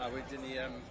A wedyn ni um,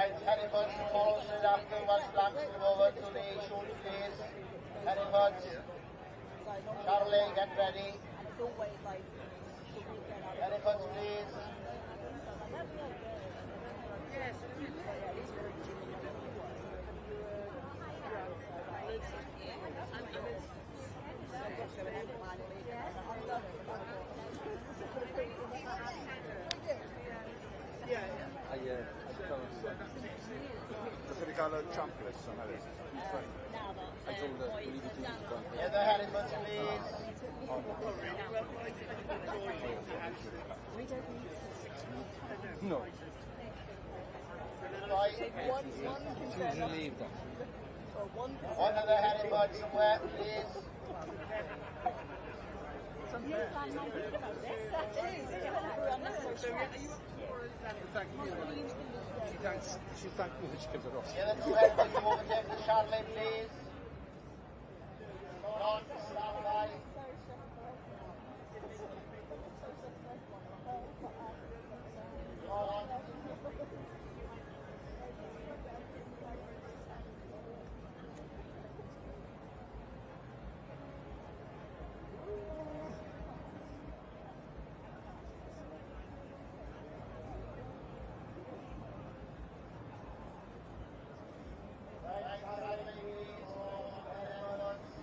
Right, Herefords to follow straight after Welsh Blacks move over to the shoot, please. Herefords, Charlie, get ready. Herefords, please. Does wedi cael y champions on hefyd? I told her, we need to do this one. Yeah, the Herefords, please. No. Right, She was relieved. one of the Herefords somewhere, please. She thanked me when she came to Ross. The other two Herefords move over to Charlie, please. Ron, stand by. Ron. Right, Charlie, please. Herefords.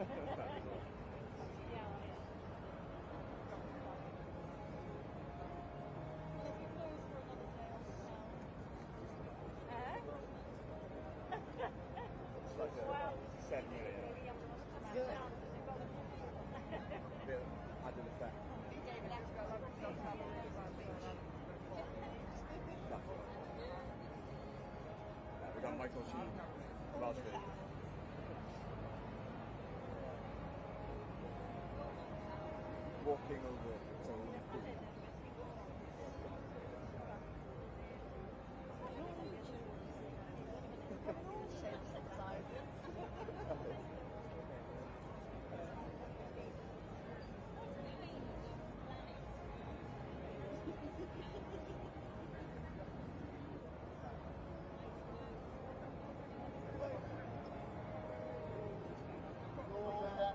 It's like a 7 year. Yeah. Bit added effect. That's all. Yeah, we got Michael Sheen, Welsh version. Walking over its own poo. All shapes and sizes. No further.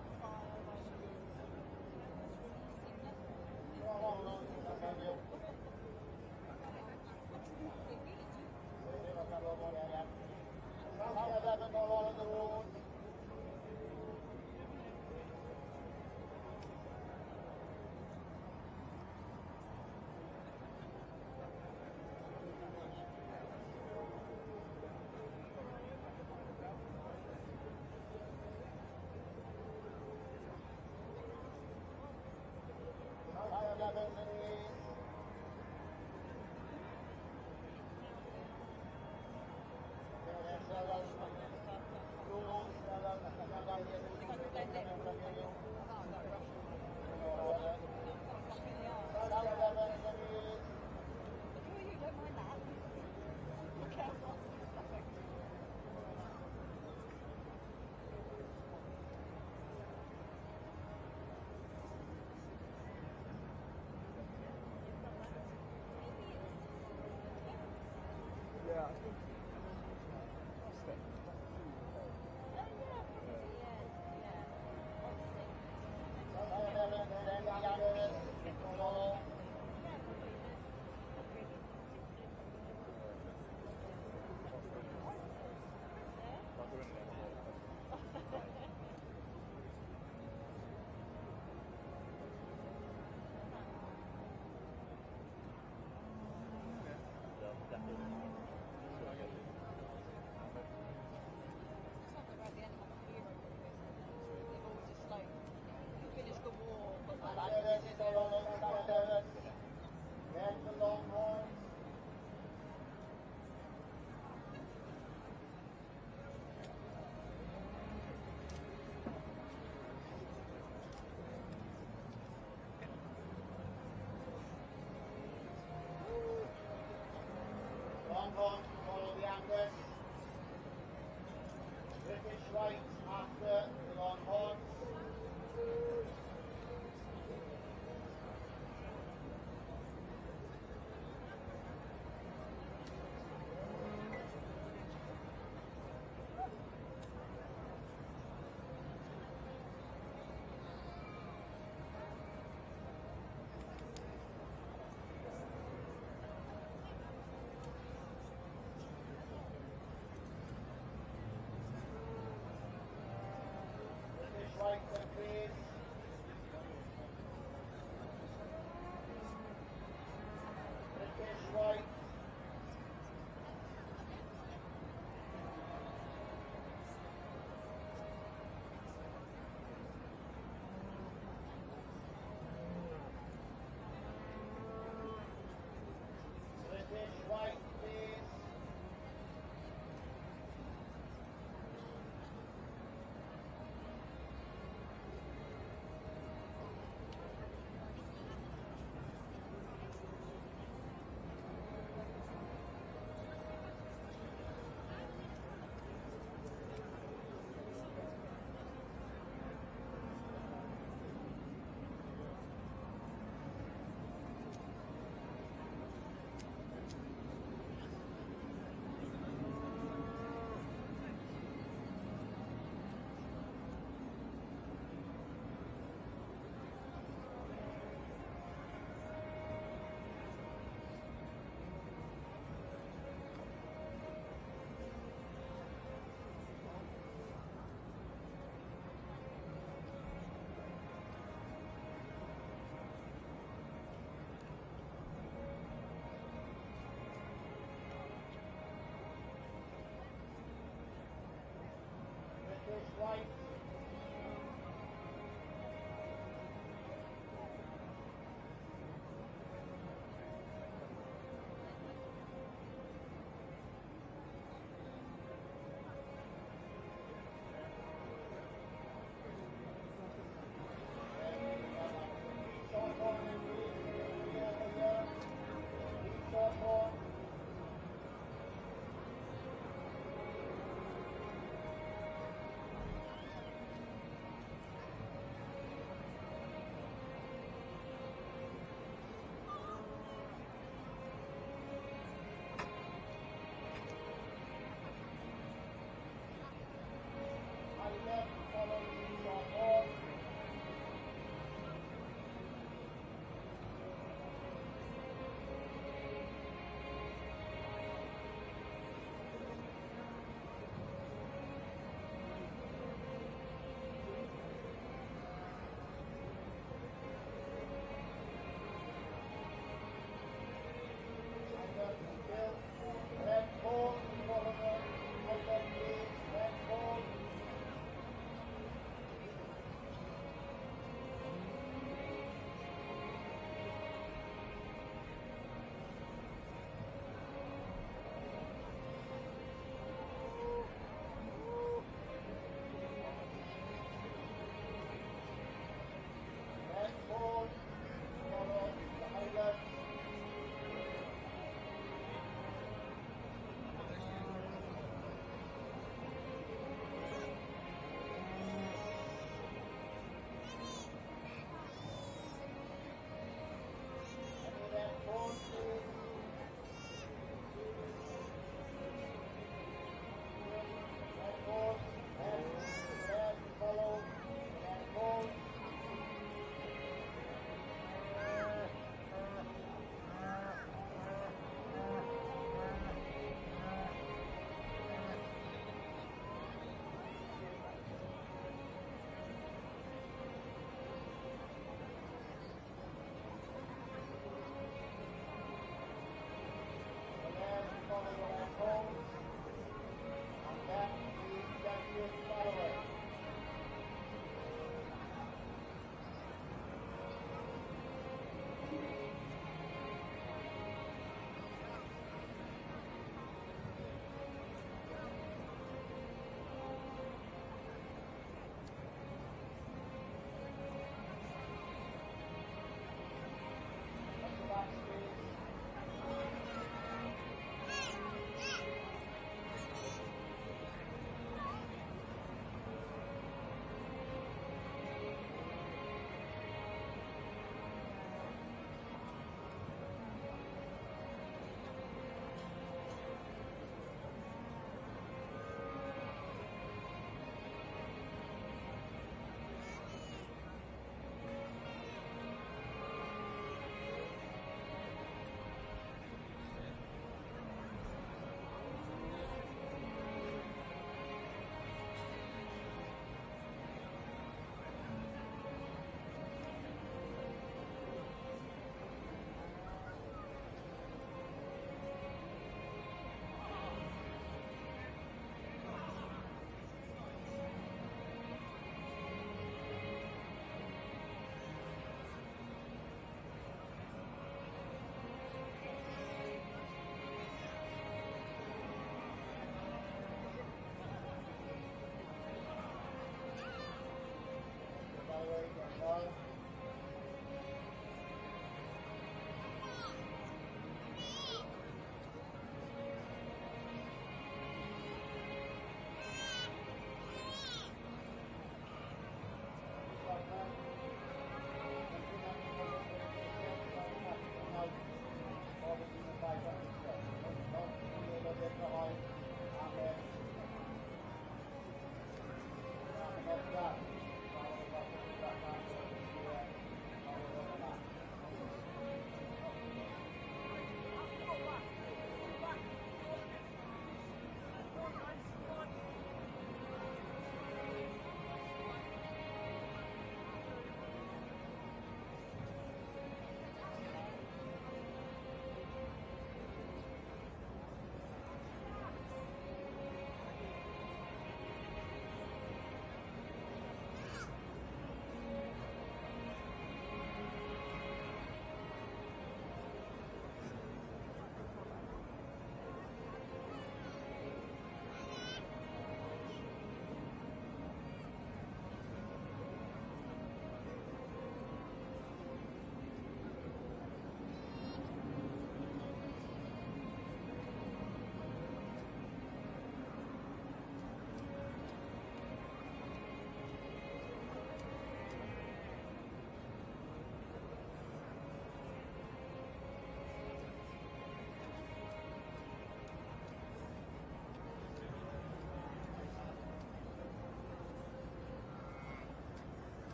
right.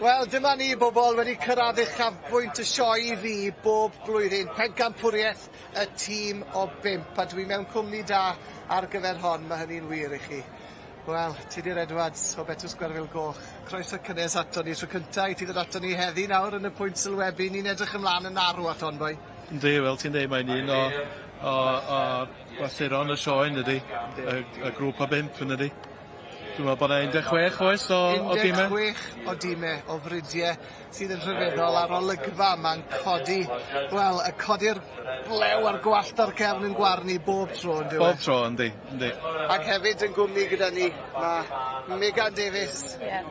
Wel, dyma ni bobl wedi cyrraedd uchafbwynt y sioe i fi bob blwyddyn, pencampwriaeth y tîm o bump, a dwi mewn cwmni da ar gyfer hon, mae hynny'n wir i chi. Wel, Tudur Edwards o Betws Gwerfyl Goch, croeso cynnes ato ni, tro cynta i ti ddod ato ni heddi nawr yn y pwynt sylwebu, ni'n edrych ymlaen yn arw at hon, boi. Yndi, fel ti'n deud, mae'n un o, o, o glasuron y sioe, yn dydi? Y, y grŵp o bump, yn dydi? Dwi'n meddwl bod 'na 16 oes o o dime. 16 o dime o fridie sydd yn rhyfeddol a'r olygfa 'ma'n codi wel y codi'r blew a'r gwallt ar cefn 'yn gwarn ni bob tro on'd yw e? Bob tro yndi yndi. Ac hefyd yn gwmni gyda ni ma' Megan Davies. Ie.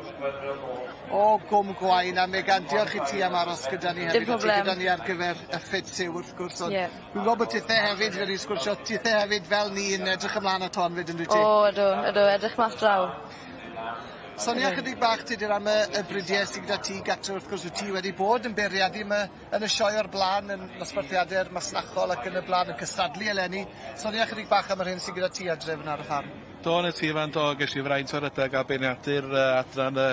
O Gwm Gwaun a Megan diolch i ti am aros gyda ni hefyd. Dim problem. Ti gyda ni ar gyfer y ffit yw wrth gwrs ond Ie. Dwi'n gweld bod tithe hefyd wedi sgwrsio tithe hefyd fel ni yn edrych ymlaen at hon 'fyd yndwyt ti? O ydw ydw edrych mas draw. Sonia chydig bach Tudur am y y brydie sy gyda ti gatre wrth gwrs wyt ti wedi bod yn beirniadu 'ma yn y sioe o'r bla'n yn nosbarthiade'r masnachol ac yn y bla'n yn cystadlu eleni. Sonia chydig bach am yr hyn sy gyda ti adre fyn 'na ar y ffarm. Do 'na ti Ifan do gesh i fraint o redeg a beirniadu'r yy adran y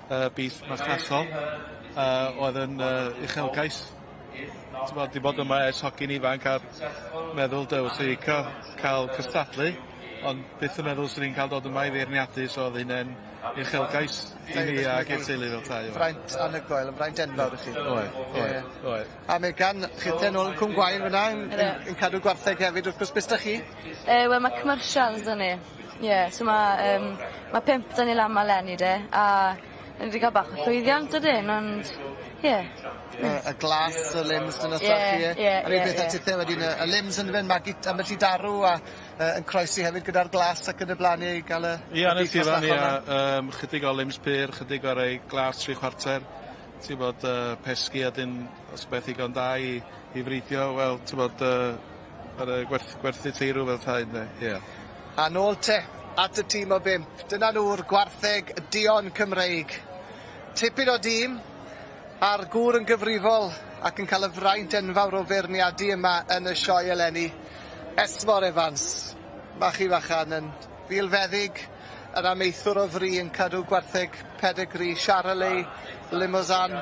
y bîff masnachol yy oedd yn yy uchelgais. T'mod 'di bod yma ers hogyn ifanc a meddwl dew swn i licio ca'l cystadlu ond byth yn meddwl swn i'n ca'l dod yma i feirniadu so o'dd hynne'n uchelgais i mi ag i'r teulu fel tai. Fraint anhygoel yn fraint enfawr i chi. Oedd oedd oedd. A Megan, chithe nôl yn Cwm Gwaun fyn 'na yn yn yn cadw gwartheg hefyd wrth gwrs be' s'da chi? Yy wel ma' commercials 'da ni. Ie so ma' yym ma' pump 'da ni lan 'ma leni de a ni 'di ca'l bach o llwyddiant ydyn ond ie. Y y glas y limbs dyna stwff chi ie? Ie ie Yr un peth â tithe wedyn y y limbs on'd yfe yn magu ambell i darw a yy yn croesi hefyd gyda'r glas ac yn y bla'n i ga'l y... Ia 'na ti Ifan ia yym chydig o limbs pur chydig o rei glas tri chwarter ti'n bod yy pesgi a 'dyn os beth ddigon da i i fridio wel t'mod yy ar y gwerth- gwerthu teirw fel 'tai ynde? Ie. A nôl te at y tîm o bump. Dyna nw'r gwartheg duon Cymreig. Tipyn o dîm. A'r gŵr yn gyfrifol ac yn cael y fraint enfawr o feirniadu yma yn y sioe eleni, Esmor Evans. Ma' chi fachan yn filfeddyg, yn amaethwr o fri, yn cadw gwartheg pedigri, Charolais, Limousin.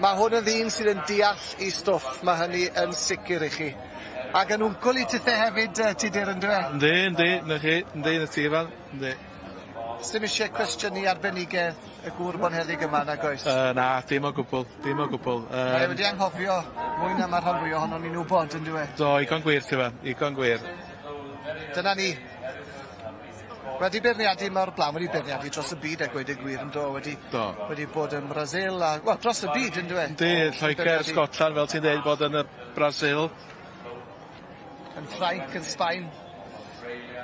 Ma' hwn yn ddyn sydd yn deall 'i stwff, ma' hynny yn sicr i chi. Ac yn wncwl i tithe hefyd yy Tudur yndyw e? Yndi yndi, 'na chi, yndi 'na ti Ifan, yndi. Sdim isie cwestiynu arbenigedd y gŵr bonheddig yma nag oes? Yy na, dim o gwbwl, dim o gwbwl. Yym. Mae e wedi anghofio mwy na ma' rhan fwya ohonon ni'n wbod on'd yw e? Do, igon gwir ti 'fan, igon gwir. Dyna ni. Wedi beirniadu 'ma o'r bla'n, wedi beirniadu dros y byd a gweud y gwir yndo wedi... Do. Wedi bod ym Mrasil a wel dros y byd on'd yw e? Yndi, Lloeger, Sgotland fel ti'n deud bod yn y Brasil. Yn Ffrainc, yn Sbaen.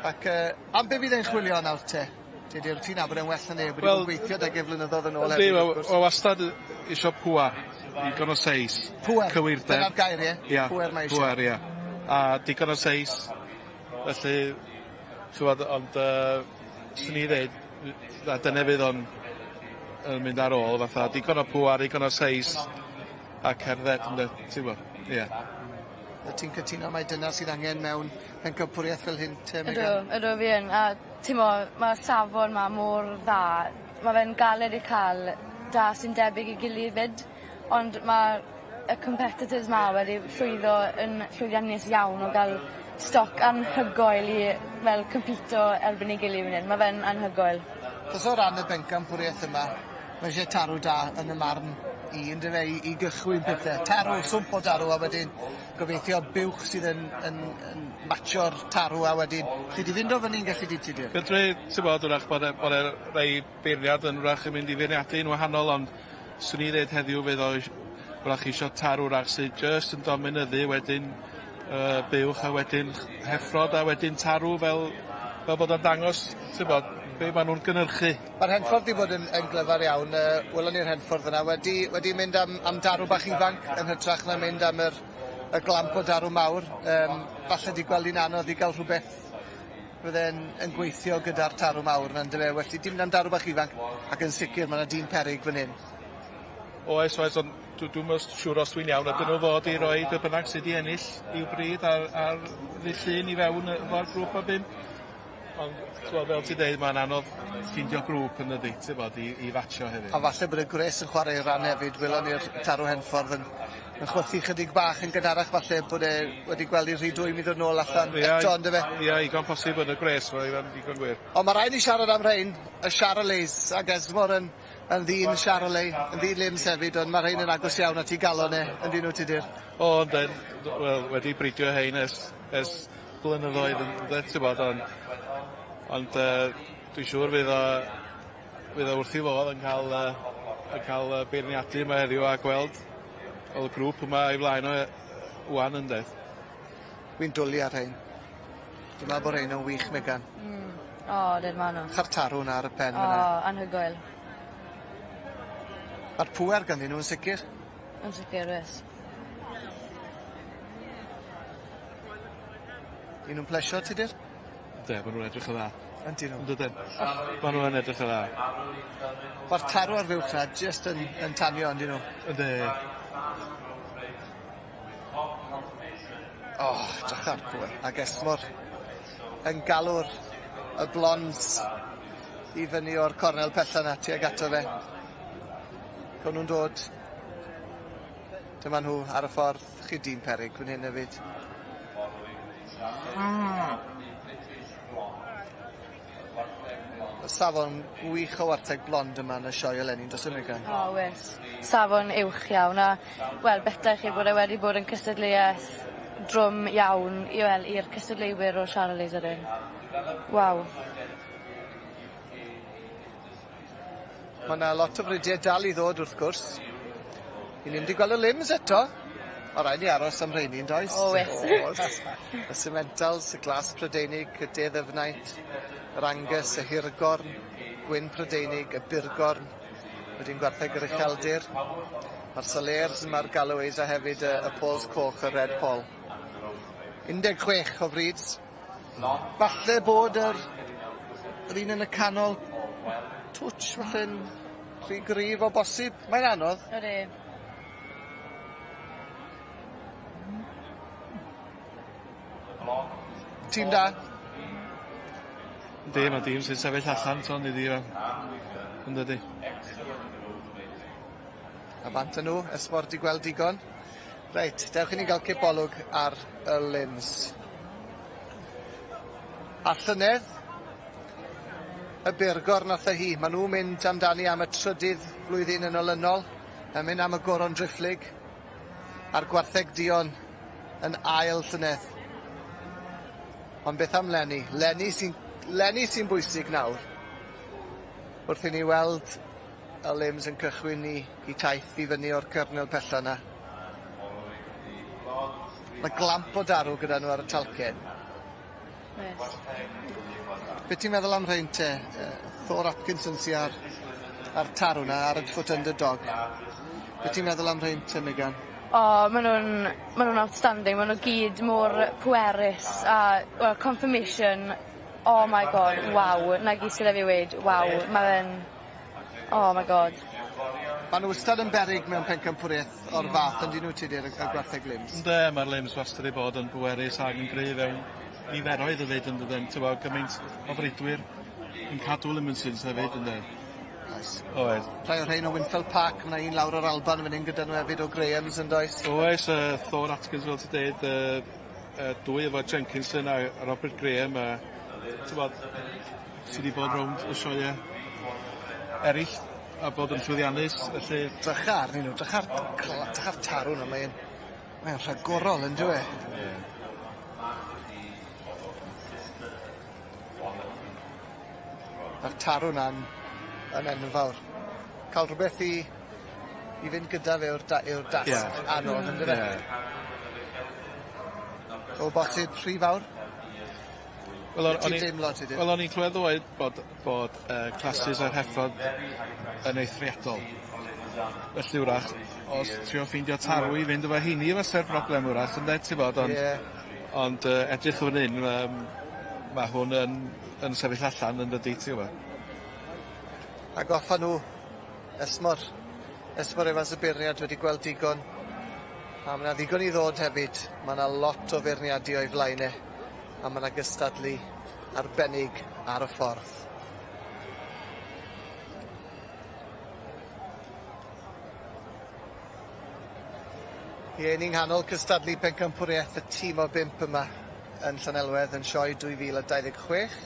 Ac yy am be' fydd e'n chwilio nawr te? Tudur, ti'n nabod e'n well na neb, wedi bod yn gweithio 'dag e flynyddodd yn ôl hefyd wrth gwrs. Yndi, wastad isio pŵar, digon o seis. Pŵer? Cywirdeb. Dyna'r gair ie? Ia. Pŵer mae isie. Pŵer ia. A digon o seis, felly t'wod ond yy swn i ddeud na dyna fydd o'n yn mynd ar ôl fatha digon o pŵar, digon o seis a cerdded ynde, ti wbo, ie. Wyt ti'n cytuno mai dyna sydd angen mewn pencampwriaeth fel hyn te Megan? Ydw ydw fi yn a t'mo' ma'r safon 'ma mor dda ma' fe'n galed i ca'l da sy'n debyg i gilydd 'fyd ond ma' y competitors 'ma wedi llwyddo yn llwyddiannus iawn o ga'l stoc anhygoel i fel compito erbyn ei gilydd fan 'yn ma' fe'n anhygoel. Achos o ran y bencampwriaeth yma ma' isie tarw da yn 'y marn i yndyfe i i gychwyn pethe. Tarw, swmp o darw a wedyn gobeithio buwch sydd yn yn yn matsio'r tarw a wedyn 'lli di fynd o fyny'n gallu di Tudur? Fedri t'mod 'w'rach bod e bod e rei beirniad yn 'w'rach yn mynd i feirniadu'n wahanol ond swn i ddeud heddiw fydd o ish- 'w'rach isio tarw 'w'rach sydd jyst yn dominyddu wedyn yy buwch a wedyn heffrod a wedyn tarw fel fel bod o'n dangos t'bod be' ma' nw'n gynyrchu. Ma'r Henffordd 'di bod yn yn glyfar iawn yy welon ni'r Henffordd yna wedi wedi mynd am am darw bach ifanc yn hytrach na mynd am yr y glamp o darw mawr yym falle 'di gweld 'i'n anodd i ga'l rhwbeth fydde'n yn gweithio gyda'r tarw mawr 'na yndyfe well 'di dim mynd am darw bach ifanc ac yn sicir ma' 'na dîm peryg fyn 'yn. Oes oes ond dw dwi'm yn siŵr os dwi'n iawn ydyn nhw fod i roi be' bynnag sy 'di ennill i'w bryd ar ar ddydd Llun i fewn yy efo'r grŵp o bump. Ond t'mod fel ti'n deud ma'n anodd ffindio grŵp yn dydi t'mod i i fatsio hefyd. A falle bod y gwres yn chwarae ei ran hefyd welon ni'r tarw Henffordd yn yn chwythu chydig bach yn gynharach falle bod e wedi gweld 'i rhy dwym i ddod nôl allan eto on'd yfe? Ia igon posib yn y gwres mae digon gwir. Ond ma' raid ni siarad am rhein, y Charolais ag Esmor yn yn ddyn Charolais, yn ddyn Lims hefyd, ond ma' rhein yn agos iawn at 'i galon e, yndyn nhw Tudur? O yndyn, wel wedi bridio hein ers ers blynyddoedd ynde t'mod ond ond yy dwi'n siŵr fydd o fydd o wrth 'i fodd yn ca'l yy yn ca'l yy beirniadu yma heddiw a gweld wel y grŵp yma o'i flaen o yy ŵan ynde? Wi'n dwli ar rhein. Dwi'n meddwl bo' rhein yn wych Megan. Hmm. O 'dyn ma' nw. 'Cha'r tarw 'na ar y pen fyna. O anhygoel. Ma'r pŵer ganddyn nw yn sicir. Yn sicir oes. Y'n nw'n plesio Tudur? Ynde ma' nw'n edrych yn dda. Yndyn nw. Yndydyn? Ma' nw yn edrych yn dda. Ma'r tarw a'r fuwch 'na jyst yn yn tanio on'd 'yn nw? Yndi. O 'drych ar pŵer. Ag Esmor yn galw'r y blonds i fyny o'r cornel pella 'na tuag ato fe. Co nw'n dod. Dyma nhw ar y ffordd. Chi dîm peryg fan hyn hefyd. Y safon gwych o wartheg blond yma yn y sioe eleni 'n do's e Megan? O wes. Safon uwch iawn a wel beta i chi bod e wedi bod yn cystadleueth drwm iawn i wel i'r cystadleuwyr o'r Charolais yr un. Waw. Ma' 'na lot o fridie dal i ddod wrth gwrs. 'Yn ni'm 'di gweld y limbs eto. Ma' raid ni aros am rheini yndoes? O wes. Oes. Y Simmentals, y Glas Prydeinig, y De Ddyfnaint, yr Angus, y Hirgorn, Gwyn Prydeinig, y Burgorn, wedyn gwartheg yr Ucheldir, ma'r Salers, ma'r Galloways a hefyd y y Pols Coch, y Red Poll. 16 o frids. Falle bod yr yr un yn y canol twtsh falle'n rhy gryf o bosib. Mae'n anodd. Ydi. Tîm da. Yndi ma' dîm sy'n sefyll allan t'o' ni 'di yy yndydi? A bant â nw, Esmor 'di gweld digon. Reit, dewch i ni ga'l cipolwg ar y limbs. A llynedd, y Burgor nath e hi. Ma' nw'n mynd amdani am y trydydd flwyddyn yn olynol, yn mynd am y Goron Driphlyg, a'r Gwartheg Duon yn ail llynedd. Ond beth am 'leni? 'Leni sy'n 'leni sy'n bwysig nawr. Wrth i ni weld y limbs yn cychwyn 'u 'u taith i fyny o'r cornel pella 'na. Ma' glamp o darw gyda nhw ar y talcen. Oes. Be' ti'n meddwl am rhein te? Yy Thor Atkinson sy ar ar tarw 'na ar y foot underdog. Be' ti'n meddwl am rhein te Megan? O ma' nw'n ma' nw'n outstanding ma' nw gyd mor pwerus a wel conformation oh my god waw 'na gyd sy 'da fi i weud waw ma' fe'n oh my god. Ma' nw wystad yn beryg mewn pencampwrieth o'r fath on'd 'yn nw Tudur y y gwartheg limbs? Ynde ma'r limbs wastad 'di bod yn bwerus ag yn gryf fewn niferoedd hefyd yndydyn t'mo' gymaint o fridwyr yn cadw Limounsins hefyd ynde? Oes. Oedd. Rhai o rhein o Winfeld Park ma' 'na un lawr o'r Alban fan 'yn gyda nw efyd o Graham's yndoes? Oes yy Thor Atkins fel ti deud yy yy dwy efo Jenkinson a Robert Graham a t'mod sy 'di bod rownd y sioee eryll a bod yn llwyddiannus felly... Drycha arnyn nw drycha'r cla- drycha'r tarw 'na mae'n mae'n rhagorol on'd yw e? Ie. Ma'r tarw 'na'n yn enfawr. Ca'l rhwbeth i i fynd gyda fe yw'r da- yw'r dasg... Ie. ...anodd on'd yfe? Ie. O bosib rhy fawr? Wel o- o'n Ti'n i... deimlo ti 'di? Wel o'n i'n clywed ddoe bod bod yy classes ar heffrod yn eithriadol. Felly 'w'rach os trio ffeindio tarw i fynd efo heini fasa'r broblem 'w'rach ynde ti 'bod ond... Ie. ...ond yy edrych fan 'yn yym ma' hwn yn yn sefyll allan yndydi ti wbo. Ag off â nhw. Esmor. Esmor Evans y beirniad wedi gweld digon. A ma' 'na ddigon i ddod hefyd. Ma' 'na lot o feirniadu o'i flaen e. A ma' 'na gystadlu arbennig ar y ffordd. Ie, ni'n nghanol cystadlu pencampwriaeth y tîm o bump yma yn Llanelwedd yn sioe 2026.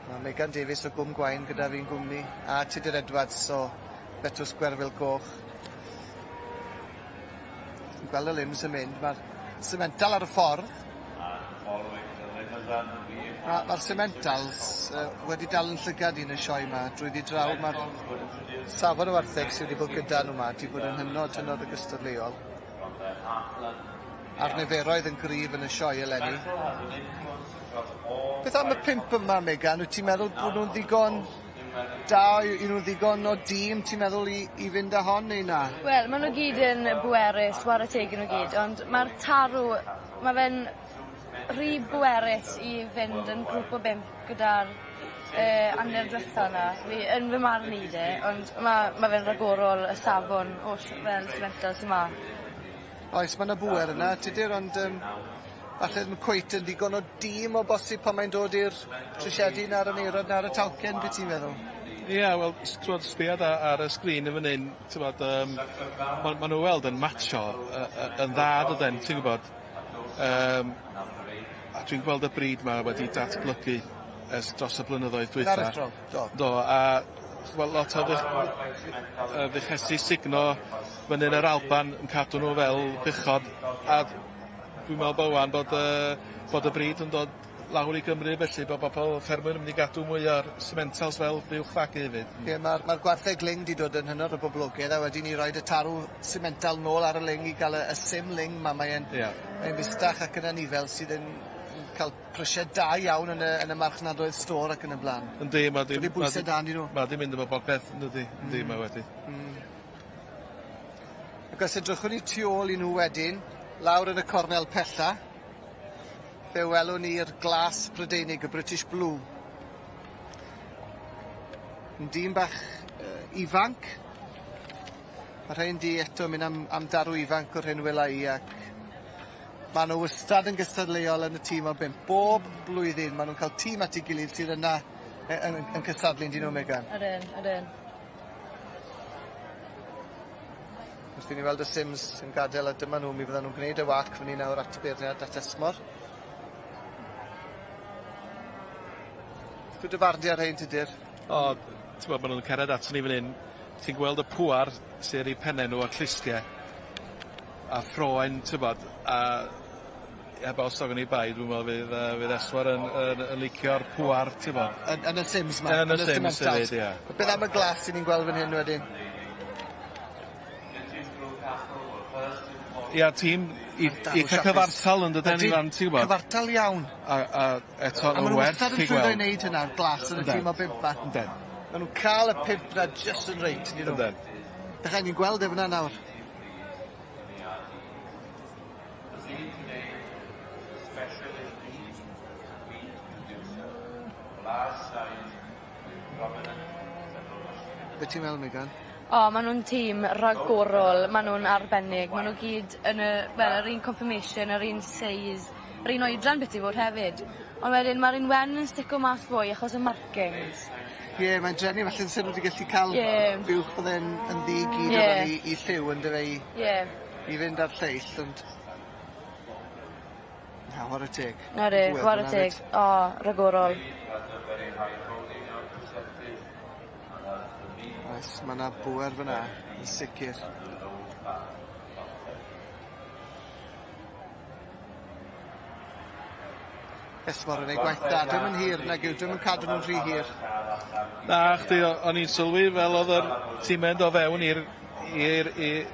Mae Megan Davies o Gwm Gwaun gyda fi'n gwmni a Tudur Edwards o Betws Gwerfyl Goch. Ti'n gweld y limbs yn mynd, mae'r semental ar y ffordd. Mae'r ma sementals wedi dal yn llygad i yn y sioe yma drwyddi draw. Mae'r safon o wartheg sydd wedi bod gyda nhw yma wedi bod yn hynod, hynod o gystadleuol. A'r niferoedd yn gryf yn y sioe eleni. Beth am y pump yma, Megan? Wyt ti'n meddwl bod nhw'n ddigon da, yw nhw'n ddigon o dîm, ti'n meddwl, i, i fynd â hon neu na? Wel, maen nhw gyd yn bwerus, whare teg i nhw gyd, ond mae'r tarw, mae fe'n rhy bwerus i fynd yn grŵp o bump gyda'r hanner dwetha 'na. Fi yn fy marn i de, ond ma' ma' fe'n ragorol y safon o fel Simmental sy 'ma. Oes, ma' 'na bŵer yna, Tudur, ond yym falle ddim cweit yn ddigon o dîm o bosib pan mae'n dod i'r trisiedi na'r aneirod na'r y talcen, be' ti'n meddwl? Ie, wel, t'mod, sbia ar y sgrin yn fan 'yn, t'mod, yym, ma' nw weld yn matsio yn dda dyden, ti'n gwbod? Yym, a dwi'n gweld y brid 'ma wedi datblygu ers dros y blynyddoedd dwytha. Yn aruthrol, do. Do, a ch'mo' lot o fuchesi sugno fyny yn yr Alban yn cadw nhw fel buchod, a dwi'n me'wl bo' ŵan bod bod y brid yn dod lawr i Gymru felly bo' bobol ffermwyr yn mynd i gadw mwy o'r sementals fel buwch fagu hefyd. Ie ma'r ma'r gwartheg ling 'di dod yn hynod o boblogaidd a wedyn 'ny roid y tarw simental nôl ar y ling i ga'l y y sim ling 'ma mae e'n... Ie. Mae'n fustach ac yn anifel sydd yn yn ca'l prysie da iawn yn y yn y marchnadoedd stôr ac yn y bla'n. Yndi ma' 'di... Codi pwyse da yndyn nw. Ma' 'di mynd efo popeth yndydi? Yndi mae wedi. Ac os edrychwn ni tu ôl i nhw wedyn, lawr yn y cornel pella, fe welwn ni'r glas Brydeinig, y British Blue. Yn dîm bach ifanc. Ma' rhein 'di eto mynd am am darw ifanc o'r hyn wela i ac ma' nw wystad yn gystadleuol yn y tîm o bump. Bob blwyddyn ma' nw'n ca'l tîm at 'i gilydd sydd yna yn yn cystadlu on'd 'yn nw Megan? Ydyn ydyn. Wrth i ni weld y Sims yn gadel a dyma nhw mi fyddan nhw'n gwneud y wac fyny nawr at y beirniad at Esmor. Beth yw dy farn di ar rhein Tudur? O, t'mod ma' nw'n cered aton ni fan 'yn, ti'n gweld y pŵar sy ar 'u penne nw a'r clustie, a ffroen t'bod, a heb os ofyn i bai dwi'n me'wl fydd fydd Esmor yn yn yn licio'r pŵar t'bo'. Yn yn y Sims 'ma? Yn y Sims hefyd ie. Beth am y glas 'yn ni'n gweld fan hyn wedyn? Ia tîm eitha cyfartal yn dyden Ifan ti'n gwbod? Cyfartal iawn. A eto A ma' yn nw werth wastad yn i llwyddo i gweld. neud hynna'r glas yn y tîm o bump 'ma. Ynden. Ma' nw'n ca'l y pump 'na jyst yn reit on'd 'yn nw? Ynden. Byddai ni'n gweld e fyna nawr. Be' ti'n meddwl Megan? O ma' nw'n tîm ragorol ma' nw'n arbennig ma' n'w gyd yn y wel yr un conformation yr un seis yr un oedran biti fod hefyd. Ond wedyn ma'r un wen yn stico mas fwy achos y markings. Ie mae'n drueni falle se nw 'di gallu ca'l... Ie. ...buwch fydde'n yn ddu i gyd Ie. o ran 'i 'i lliw on'd yfe i... Ie. ...i fynd â'r lleill ond Na ware teg. Odi ware teg. O ragorol. Oes ma' 'na bŵer fyn 'na yn sicir. Esmor yn neud gwaith da dwi'm yn hir nag yw dwi'm yn cadw nw'n rhy hir. Na chdi o'n i'n sylwi fel o'dd yr time'n do' fewn i'r i'r i-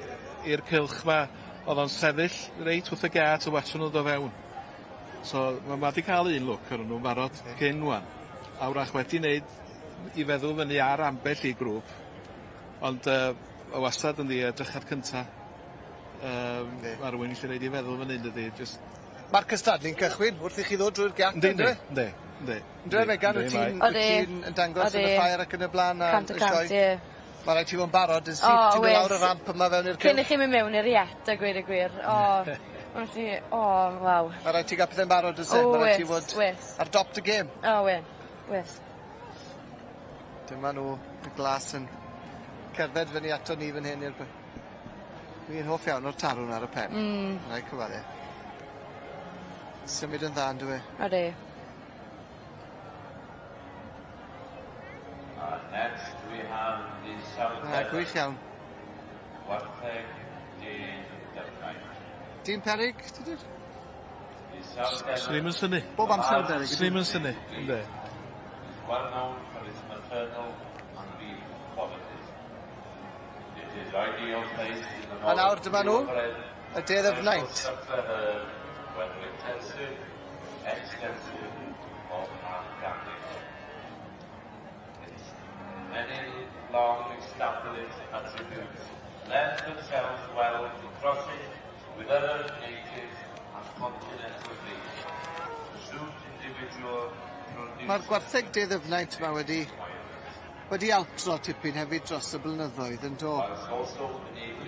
i'r cylch 'ma o'dd o'n sefyll reit wrth y gât yn watsio nw do' fewn. So ma' ma' 'di ca'l un lwc arnyn nw'n barod cyn ŵan. A 'w'rach wedi neud 'i feddwl fyny ar ambell i grŵp ond ma' wastad yndi edrychiad cynta. Yndi. Ma' rywun gallu neud 'i feddwl fyny yndydi jyst... Ma'r cystadlu'n cychwyn wrth i chi ddod drwy'r giat Yndi yndi. Yndi yndi. On'd yfe Megan wyt ti'n wyt ti'n yn dangos yn y ffair ac yn y bla'n a... Cant y cant ie. Ma' raid ti fod yn barod yn syth ti'n dod lawr y ramp yma fewn i'r cylch. Cyn i chi myn' mewn i'r iet a gweud y gwir. O. Felly, o, waw. Ma' raid ti ga'l pethe'n barod o's e? O Ma' raid ti wes, fod wes. ar dop dy gêm. O we- wes. Dyma nhw, y glas yn cerdded fyny ato ni fan hyn i'r by- Fi'n hoff iawn o'r tarwn ar y pen. Rhaid cyfadde. Symud yn dda on'd yw e? Odi. And next we have the South Na, gwych iawn. Wartheg Dyn Dyfnaint. Dim peryg, Tudur? The South Swn i'm yn synnu. Bob amser yn beryg. Swn i'm yn synnu, ynddi. is well known for its maternal and beef qualities. It is ideal place in the A nawr dyma nhw, purebred y De Ddyfnaint. suckler herd, whether intensive, extensive or organic. Its many long established attributes lend themselves well to crossing with other native and continental breeds to suit individual Mae'r gwartheg De Ddyfnaint yma wedi wedi altro tipyn hefyd dros y blynyddoedd yn do.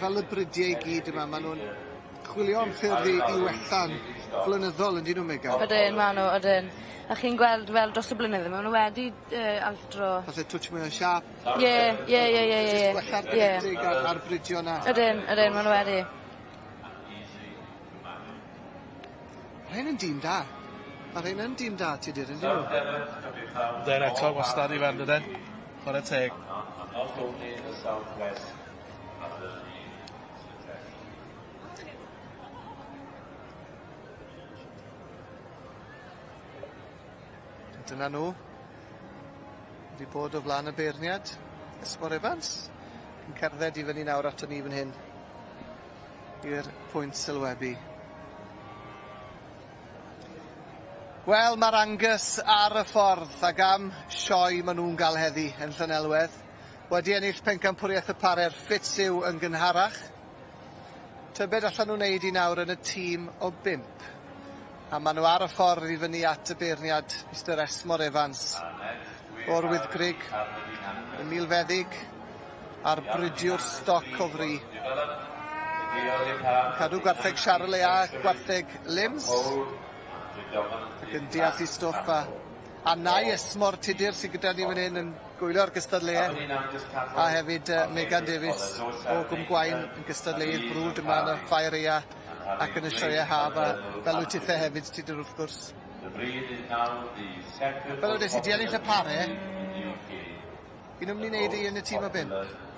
Fel y bridiau i gyd yma, maen nhw'n chwilio am ffyrdd i, i wella'n flynyddol yn dyn nhw, Megan? Ydyn, ma' nw, ydyn. A chi'n gweld fel dros y blynydde, ma' nw wedi altro. Falle twtsh mwy o siâp. Ie, ie, ie, ie, ie. Jyst gwella'r genetig a'r, a'r bridio 'na. Ydyn, ydyn, ma' nw wedi. Rhein yn dîm da. Ma' rhein yn dîm da, Tudur, yndyn nhw? Yndyn eto wastad i fan ydyn. Chwarae teg. Not only in the southwest, as the name suggests. Dyna nhw. Wedi bod o flaen y beirniad. Esmor Evans. Yn cerdded i fyny nawr ato ni fan hyn. I'r pwynt sylwebu. Wel, mae'r Angus ar y ffordd ac am sioe maen nhw'n gael heddi yn Llanelwedd. Wedi ennill pencampwriaeth y pare'r Fitz Hugh yn gynharach. Tybed allan nhw'n neud i nawr yn y tîm o bump. A maen nhw ar y ffordd i fyny at y beirniad Mr Esmor Evans o'r Wyddgrug, y milfeddyg a'r bridiwr stoc o fri. Cadw gwartheg Charolais a gwartheg Lims. Ac yn deall i stwff a nai Esmor Tudur sydd gyda ni fan hyn yn gwylio'r gystadleuaeth a hefyd Megan Davies o Gwm Gwaun yn gystadleuydd brwd yma yn y Ffair Aea ac yn y sioeau haf a fel wyt tithe hefyd Tudur wrth gwrs. Fel wedes i 'di ennill y pare, 'yn nhw'n mynd i wneud i yn y tîm o bump.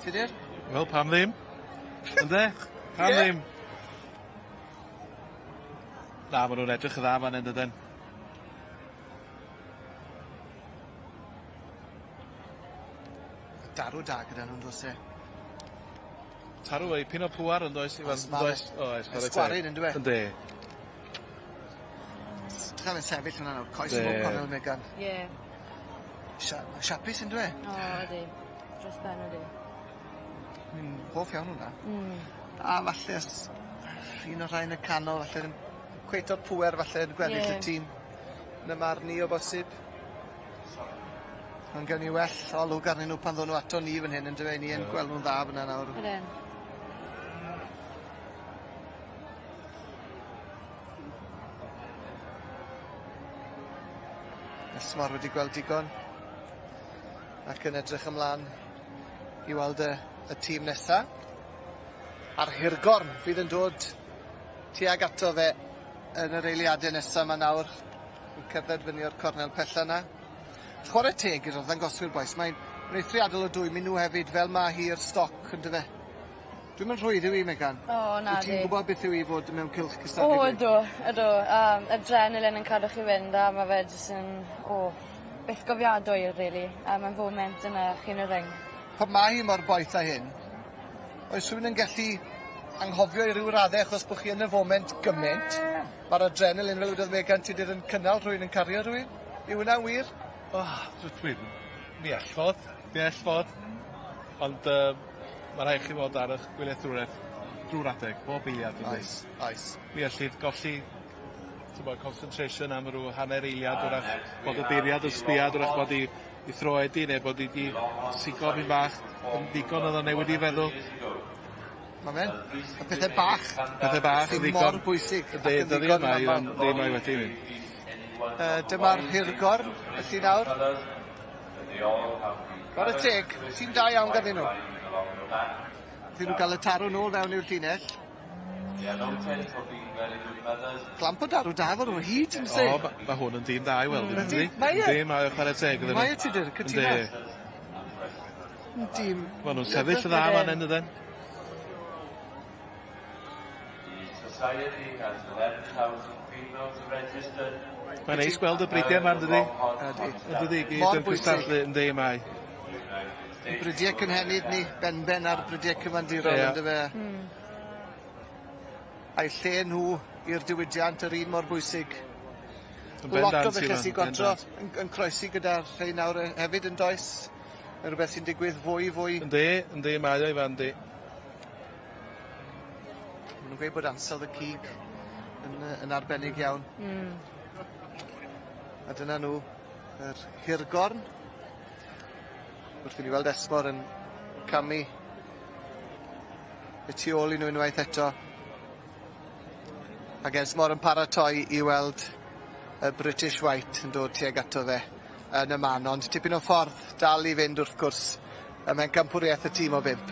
Tudur? Wel, pam ddim? Ynde? Pam Ie. ddim? Na, ma' nw'n edrych yn dda fan 'yn dydyn? Darw da gyda nhw'n does e? Tarw ei pin o pŵar yn does Iwan? Oes, ma' fe. Does? Oes, chwarae teg. Sgwarin yndyw e? Yndi. Dych chi'n sefyll hwnna nawr, coes yn bob cornel Megan. Ie. Siapus yndyw e? O, ydi. Dros ben ydi. Fi'n hoff iawn hwnna. A falle os un o'r rhai yn y canol falle ddim cweit o'r pŵer falle yn gweddill y tîm. Yn y marn i o bosib. Ond gewn ni well olwg arnyn nhw pan ddown nhw ato ni fan hyn yndyfe? Ni yn gweld nhw'n dda fyna nawr. Ydyn. Esmor wedi gweld digon ac yn edrych ymlaen i weld y, y tîm nesa. A'r hirgorn fydd yn dod tuag ato fe yn yr eiliadau nesa yma nawr. Yn cerdded fyny o'r cornel pella 'na. Chwarae teg i'r arddangoswyr bois, mae'n mae'n eithriadol o dwym i nhw hefyd, fel ma' hi'r stoc yndyfe. Dwi'm yn rhwydd yw 'i Megan. O na Wyt ti'n di. gwybod beth yw i fod mewn cylch cystadlu? O ydw, ydw. Adrenaline yn cadw chi fynd a ma' fe jyst yn, o, byth gofiadwy rili. A ma'n foment yna chi'n y ring. Pan ma' hi mor boeth â hyn, oes rhywun yn gallu anghofio i ryw radde achos bo' chi yn y foment gyment, ma'r adrenaline fel wedodd Megan Tudur yn cynnal rhywun yn cario rhywun. Yw hwnna'n wir? O, dwi'n... Mi all fod, mi all fod. Ond ma' rhaid chi fod ar 'ych gwyliadwriaeth drw'r adeg, bob eiliad dwi'n Oes, oes. Mi ellid golli t'mod concentration am ryw hanner eiliad 'w'rach bod y beiriad yn sbiad 'w'rach bod 'i 'i throed 'i ne' bod 'i 'di sigo pyn bach yn ddigon o'dd o newid 'i feddwl. Ma' fe'n y pethe bach. Pethe bach yn ddigon. Mor bwysig. Yndi, dyddia 'ma Ifan, yndi mae wedi mynd. Yy dyma'r hirgorn felly nawr. Chware teg, tîm da iawn ganddyn nhw. Wrth i nhw ga'l y tarw nôl fewn i'r llinell. Clamp o darw da efo nhw o hyd yn sy? O ma' ma' hwn yn dîm da i weld yndi? Mae e. Yndi mae o chware teg iddyn nhw. Mae e Tudur, cytuno. Yndi. Yn dîm. Ma' nw'n sefyll yn dda fan 'yn ydyn? Mae'n neis gweld y bridiau 'ma yndydi? Ydi. Yndydi i gyd Mor yn bwysig. cystadlu yndi mae. Bridiau cynhenid ni benben ar bridiau cyfandirol Ie. yndyfe? Hmm. A'u lle nhw i'r diwydiant yr un mor bwysig. Yn Lot o bendant bethe Ifan, sy godro bendant. yn yn croesi gyda'r rhei nawr yy hefyd yndoes? Ma' rwbeth sy'n digwydd fwy fwy. Yndi yndi mae o Ifan yndi. Ma' nw'n gweud bod ansawdd y cig yn yy yn arbennig iawn. Hmm. A dyna nhw, yr hirgorn. Wrth i ni weld Esmor yn camu y tu ôl i nhw unwaith eto. Ac Esmor yn paratoi i weld y British White yn dod tuag ato fe yn y man, ond tipyn o ffordd dal i fynd wrth gwrs ym mhencampwriaeth y tîm o bump.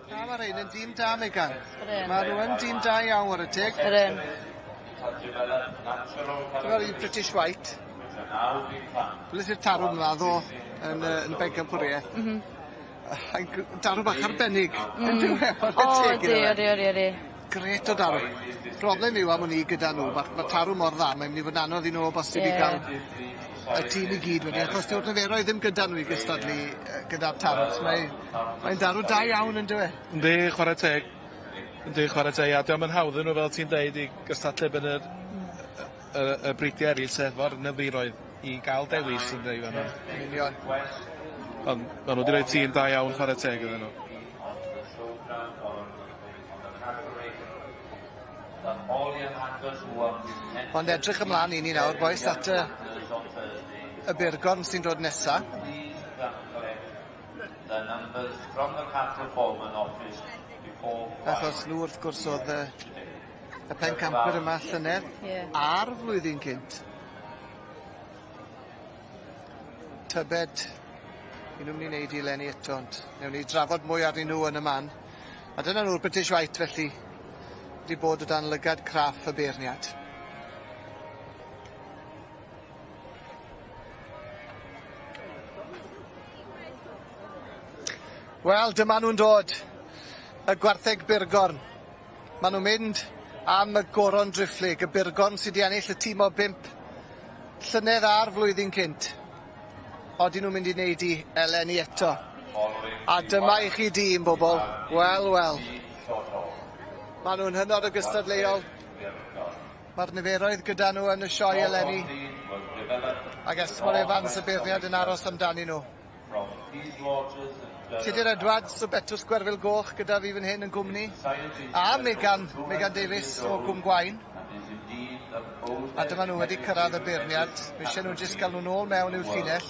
Na, ma' rein yn dîm da, Megan. Ma' nhw yn dîm da iawn, ware teg. Ydyn. Dyma'r un British White. Weles i'r tarw mla ddo yn yy yn bencampwriaeth. M-hm. A'n g- darw bach arbennig. Mm. Yndyw e? Ware O teg ydi iddo fe. odi odi odi. Grêt o darw. Broblem yw am wn i gyda nhw, ma' ma' tarw mor dda, mae'n mynd i fod yn anodd i nhw o bosib i Ie. ga'l y tîm i gyd wedyn, achos dyw'r niferoedd ddim gyda nhw i gystadlu yy gyda'r tarw. So mae mae'n darw da iawn yndyw e? Yndi, chware teg. Yndi, chware teg, a dio'm yn hawdd i nhw fel ti'n deud i gystadlu ben yr y y bridiau eraill sy efo'r nyfiroedd i ga'l dewis ynde i fan'na. Yn union. Ond ma' nhw 'di roi tîm da iawn chware teg iddyn nhw. Ond edrych ymlaen i ni nawr bois at y y burgorn sy'n dod nesa. Achos nhw wrth gwrs o'dd y y pencampwyr yma llynedd. Ie. A'r flwyddyn cynt. Tybed 'yn nw myn' i neud 'i leni eto ond newn ni drafod mwy arnyn nhw yn y man. A dyna nw'r British White felly 'di bod o dan lygad craff y beirniad. Wel dyma nw'n dod. Y gwartheg burgorn. Ma' nw'n mynd am y goron driphlyg, y burgorn sy 'di ennill y tîm o bump llynedd a'r flwyddyn cynt. Odyn nw'n mynd i neud 'i eleni eto? A dyma i chi dîm bobol. Wel, wel. Ma' nw'n hynod o gystadleuol. Ma'r niferoedd gyda nhw yn y sioe eleni. Ag Esmor Evans y beirniad yn aros amdanyn nhw. Tudur Edwards o Betws Gwerfyl Goch gyda fi fan hyn yn gwmni. A Megan, Megan Davies o Gwm Gwaun. A dyma nhw wedi cyrraedd y beirniad. Mae eisiau nhw jyst gael nhw nôl mewn i'w llinell.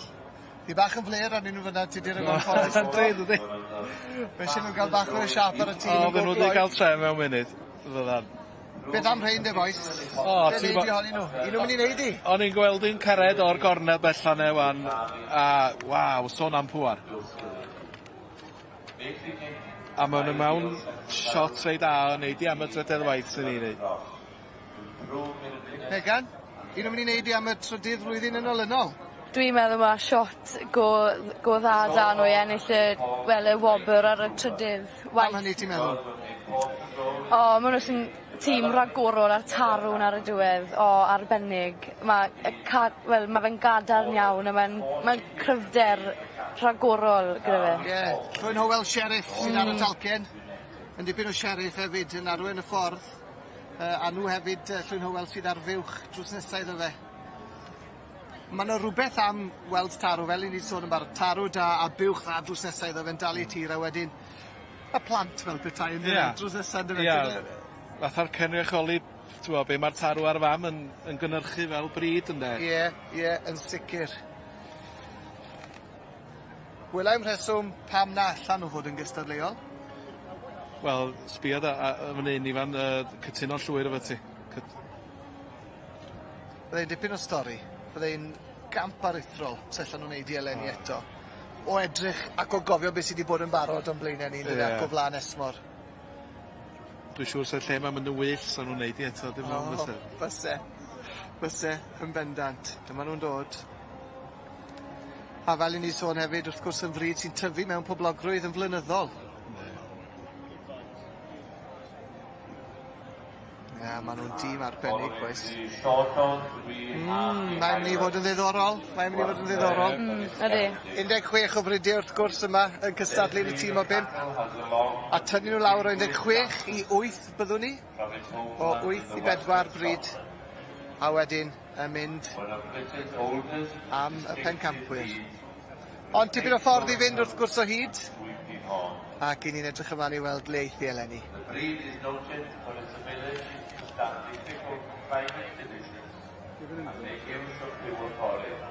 Fi bach yn fler arnyn nhw fyna Tudur yn anffodus. Yndi, dydi? Mae eisiau nhw gael bach o siap ar y tîm. O, fy nhw wedi cael trem mewn munud. Fyddan. Beth am rhein de bois? O, Be' ti'n nei di ohonyn nhw? 'Yn nhw myn' i neud 'i? O'n i'n gweld un cared o'r gornel bella 'ne wan, a waw, sôn am pŵar. A ma' nw mewn shot reit dda o neud 'i am y drydedd waith swn i'n ddeud. Megan, 'yn nhw myn' i neud 'i am y trydydd flwyddyn yn olynol? Dwi'n meddwl ma' shot go go dda 'da n'w i ennill y wel y wobr ar y trydydd waith. Pam hynny ti'n meddwl? O ma' n'w jyst yn tîm ragorol a'r tarw 'na ar y diwedd o arbennig. Ma' y ca- wel ma' fe'n gadarn iawn a ma'n ma'n cryfder rhagorol gyda fe. Ie, Llwyn Hywel Sheriff sydd ar y talcen. Yn dipyn o sheriff hefyd yn arwen y ffordd. Yy a nhw hefyd yy Llwyn Hywel sydd ar fuwch drws nesa iddo fe. Ma' 'na rwbeth am weld tarw fel 'yn ni 'di sôn yn barod, tarw da a buwch dda drws nesa iddo fe'n dal 'i tir a wedyn y plant fel petai on'd yfe? Ia. Drws nesa on'd yfe? Ia. Fatha'r cynrychioli t'mo' be' ma'r tarw a'r fam yn yn gynyrchu fel brîd ynde? Ie ie yn sicir. Wela i'm rheswm pam na allan nw fod yn gystadleuol. Wel sbia da- a- yy fan 'yn Ifan yy cytuno llwyr efo ti. Cyt- Byddai'n dipyn o stori. Byddai'n gamp aruthrol os allan nw neud 'i eleni eto. O edrych ac o gofio be' sy 'di bod yn barod o'n blaene ni yndyfe? Ie. Ac o flan Esmor. Dwi siŵr sa'r lle 'ma'n mynd yn wyllt sa nw'n neud 'i eto dim ond fyse. O byse. Byse yn bendant. Dyma nw'n dod. A fel 'yn ni sôn hefyd wrth gwrs yn frîd sy'n tyfu mewn poblogrwydd yn flynyddol. Yndi. Ie ma' nw'n dîm arbennig bois. Mm mae myn' i fod yn ddiddorol mae myn' i fod yn ddiddorol. Ydi. 16 o fridie wrth gwrs yma yn cystadlu yn y tîm o bump. A tynnu nw lawr o 16 i 8 byddwn ni. O 8 i bedwar bryd. A wedyn yn mynd am y pencampwyr. Ond tipyn o ffordd i fynd wrth gwrs o hyd. Ac 'yn ni'n edrych ymlan i weld le eith hi eleni. The breed is noted for its ability to stand difficult climate conditions and make use of pure forage.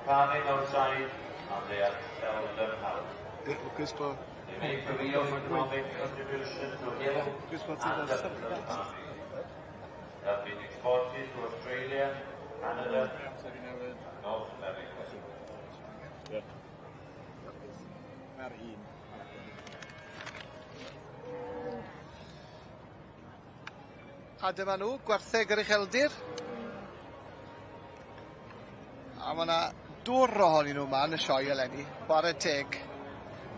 Farming outside and they are seldom housed. Lwcus bo'... They make a real economic contribution to hill Lwcus bo' ti and fel upland farming. They have been exported to Australia, Canada, and North America. Ar un. A dyma nhw, gwartheg yr ucheldir. A ma' 'na dwr ohonyn nhw 'ma yn y sioe eleni, chware teg.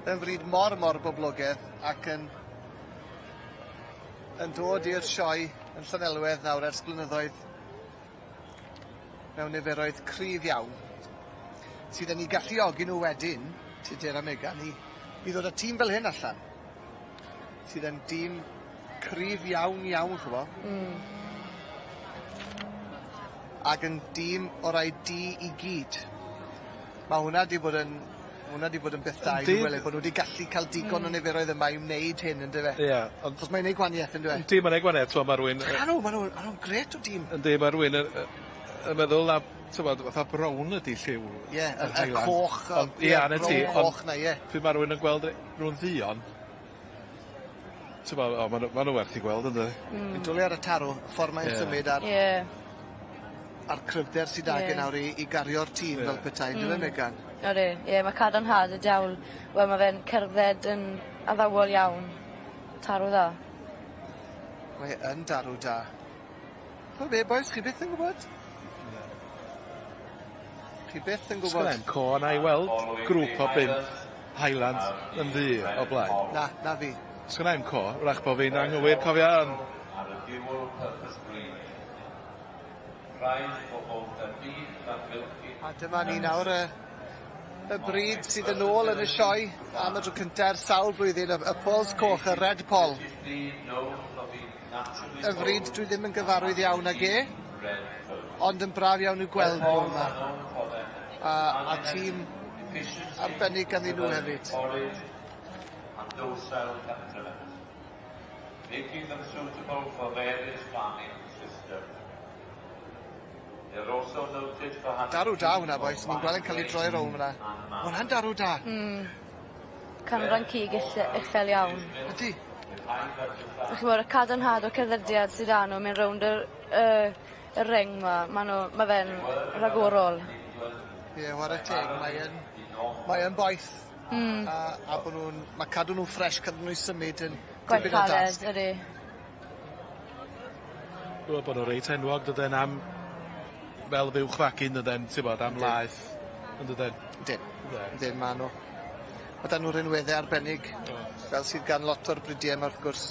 Yn frîd mor mor boblogedd ac yn yn dod i'r sioe yn Llanelwedd nawr ers blynyddoedd mewn niferoedd cryf iawn, sydd yn 'u galluogi nhw wedyn, Tudur a Megan, i i ddod â tîm fel hyn allan, sydd yn dîm cryf iawn iawn ch'mo'. Ag yn dîm o rai du i gyd. Ma' hwnna 'di bod yn ma' wnna 'di bod yn beth da i ni weld bod nw 'di gallu ca'l digon o niferoedd yma i wneud hyn yndyfe? Ie ond... Achos mae'n neud gwanieth on'd yw e? Yndi ma'n neud gwanieth t'mo' ma' rywun yy... Ma' nw ma' nw ma' nw'n grêt o dîm. Yndi ma' rywun yy yy yn meddwl na t'mod fatha brown ydi lliw... Ie y y coch y... Ond ia 'na ti brown coch 'na ie. Pryd ma' rywun yn gweld e- rywun dduon t'mo' o ma' nw ma' nw werth 'u gweld ynde? Hmm. Fi'n dwli ar y tarw, y ffor mae'n symud a'r... Ie. A'r cryfder sy 'dag e nawr i i gario'r tîm fel petai on'd yfe Megan? Odi ie ma' cadarnhad y diawl wel ma' fe'n cerdded yn addawol iawn. Tarw dda. Mae e yn darw da. Ch'mo' be' bois chi byth yn gwbod. Na. Chi byth yn gwbod. Sgynna i'm co 'na i weld grŵp o bump Highland yn ddu o blaen. Na, na fi. Sgynna i'm co, 'w'rach bo' fi'n anghywir cofia on'... Ar y dual purpose breed. Prize for both the beef and milking. A dyma ni nawr y y brîd sydd yn ôl yn y sioe am y dro cynta ers sawl blwyddyn, y y Pols Coch, y Red Poll. Y frîd dwi ddim yn gyfarwydd iawn ag e, ond yn braf iawn i'w gweld nhw yma. A, a tîm arbennig ganddyn nhw hefyd. And docile temperament, making them suitable for various farming systems. Darw da hwnna bois, ni'n gweld e'n ca'l 'i droi rownd fyna. Ma' hwnna'n darw da. Hmm. Canran cig ulle- uchel iawn. Ydi. Dych ch'mod y cadarnhad o cerddediad sy 'da n'w mynd rownd yr y y ring 'ma ma' n'w ma' fe'n rhagorol. Ie ware teg mae yn mae yn boeth. Hmm. A a bo' nw'n ma' cadw nw'n ffres cadw nw i symud yn Gwaith dipyn o caled dasg. ydi. Wel bo' nw reit enwog dydyn am fel fuwch fagu yn dydyn, ti'n bod, am laeth, yn dydyn. Yndyn. Yndyn, ma' nw. Ma' 'da nw rinwedde arbennig, fel sydd gan lot o'r bridie 'ma wrth gwrs.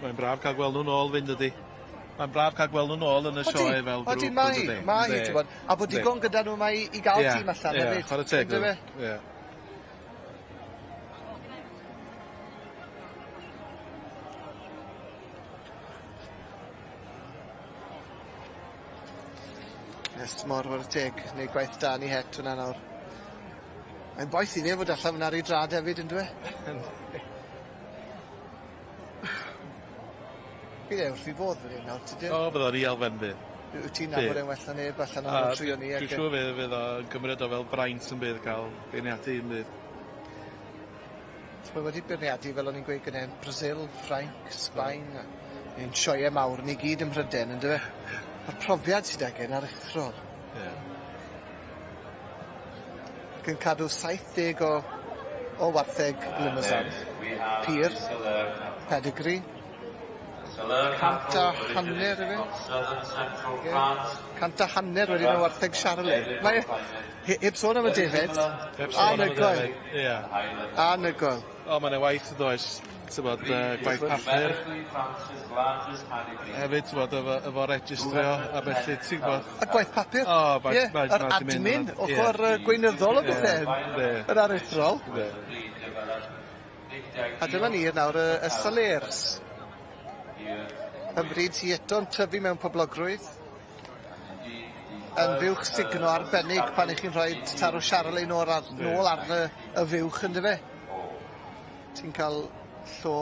Mae'n braf cael gweld nhw nôl 'fyd dydi? Mae'n braf cael gweld nhw nôl yn y sioe fel grŵp. Odi mae hi, mae hi t'mod, a bod digon gyda nhw 'ma i i ga'l tîm allan hefyd. Ie, chware teg iddo fo. Ie. Yes, mor ware teg, neud gwaith da yn 'i het hwnna nawr. Mae'n boeth i fe fod allan fyn 'na ar 'i drad hefyd on'd yw e? Bydd e wrth 'i fodd fan 'yn nawr tydi? O bydd o'n real fun bydd. Wyt ti'n nabod e'n well na neb allan o'r tri o ni ag... Dwi'n siŵr fydd fydd o yn cymryd o fel braint yn bydd ca'l beirniadu yn bydd. Mae wedi beirniadu fel o'n i'n gweud gynne Brazil, Ffrainc, Sbaen a ein sioee mawr ni gyd ym Mhryden on'd yfe? Ma'r profiad sy 'dag e'n aruthrol. Ie. Ac yn cadw 70 o o wartheg Limousin. Pur. Pedigree. 150 yfe? Ie. 150 wedyn o wartheg Charolais. Mae he- heb sôn am y defed. Heb sôn am y Anhygoel. defed. Ie. Anhygoel. O ma' 'ne waith yndoes? T'mod yy gwaith papur. Hefyd t'mod efo efo registrio a bellu ti'n gwbod. A gwaith papur. O ma' Ie, ma' yr ma' 'di mynd admin, ochor yy gweinyddol o bethe. Ie. Yn aruthrol. Yndi. A dyma ni nawr y y Salers. Ym mryd sy eto'n tyfu mewn poblogrwydd. Yn fuwch sugno arbennig pan 'ych chi'n rhoid tarw Charolais nôl ar nôl ar y y fuwch yndyfe? Ti'n ca'l llo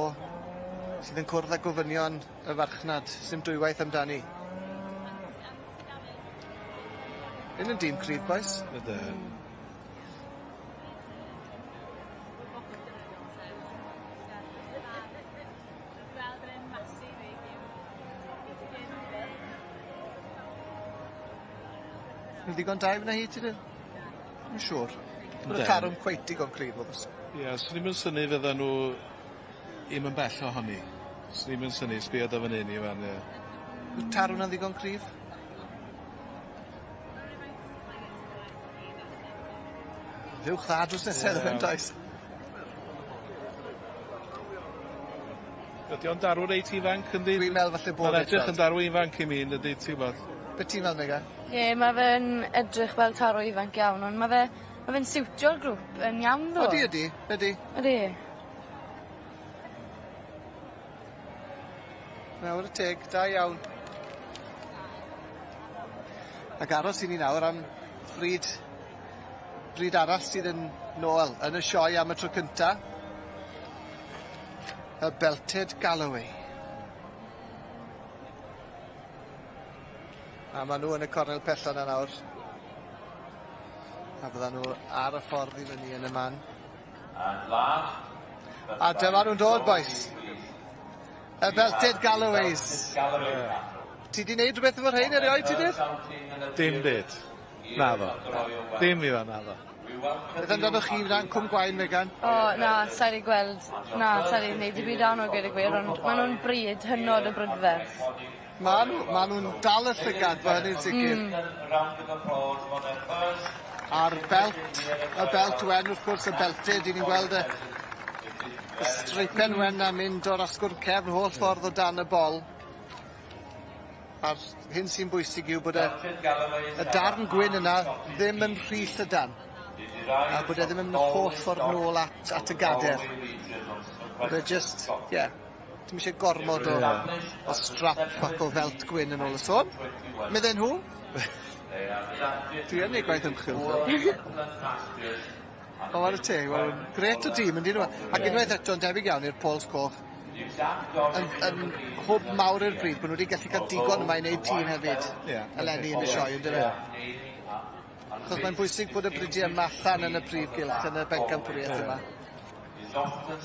sydd yn cwrdd â gofynion y farchnad, sdim dwywaith amdani. Hyn yn dîm cryf bois. Ydyn. Yn ddigon da i fyna hi ti 'di? Yn siŵr. Bod y tarw'n cweit digon cryf o bosib. Ie, swn i'm yn synnu fyddan nhw i'm yn bell ohoni. Swn i'm yn synnu, sbia do fan 'yn i fan ie. Yw'r tarw 'na'n ddigon cryf? Fuwch dda drws nesa iddo fe yndoes? Ydi o'n darw reit ifanc yndi? Dwi'n me'wl falle bod Ma'n edrych yn darw ifanc i mi yndydi ti wbod. Be' ti'n me'wl Megan? Ie ma' fe'n edrych fel tarw ifanc iawn ond ma' fe ma' fe'n siwtio'r grŵp yn iawn ddo. Odi ydi ydi. Ydi. Nawr y teg, da iawn. Ac aros i ni nawr am fryd bryd arall sydd yn nôl yn y sioe am y tro cynta. Y Belted Galloway. A ma' nw yn y cornel pella 'na nawr. A fyddan nw ar y ffordd i fyny yn y man. A dyma nw'n dod bois. Y Belted Galloways. Ti 'di neud rhywbeth efo rhein erioed Tudur? Dim byd. Naddo. Dim Ifan, naddo. Beth amdanoch chi fan Cwm Gwaun, Megan? O, na, sai 'di gweld, na, sai 'di neud dim byd 'da nw a gweud y gwir, ond ma' nw'n bryd hynod o brydferth. Ma' nw, ma' nw'n dal y llygad, ma' hynny'n sicir. A'r belt, y belt wen wrth gwrs, y belted, 'yn ni'n gweld y y streipen wen 'na'n mynd o'r asgwrn cefn holl ffordd o dan y bol. A'r hyn sy'n bwysig yw bod y y darn gwyn yna ddim yn rhy llydan. A bod e ddim yn mynd y holl ffordd nôl at at y gader. Bod e jyst, ie, dim isie gormod o o strap ac o felt gwyn yn ôl y sôn. Medden nhw. Dwi yn neud gwaith ymchwil. O ware teg ma' nw'n grêt o dîm yndyn nw? Ac unwaith eto yn debyg iawn i'r Pols Coch yn yn hwb mawr i'r bryd bo' nw wedi gallu ca'l digon yma i neud tîm hefyd. Ie. Eleni yn y sioe on'd yfe? Achos mae'n bwysig bod y bridie yma allan yn y prif gylch yn y bencampwriaeth yma.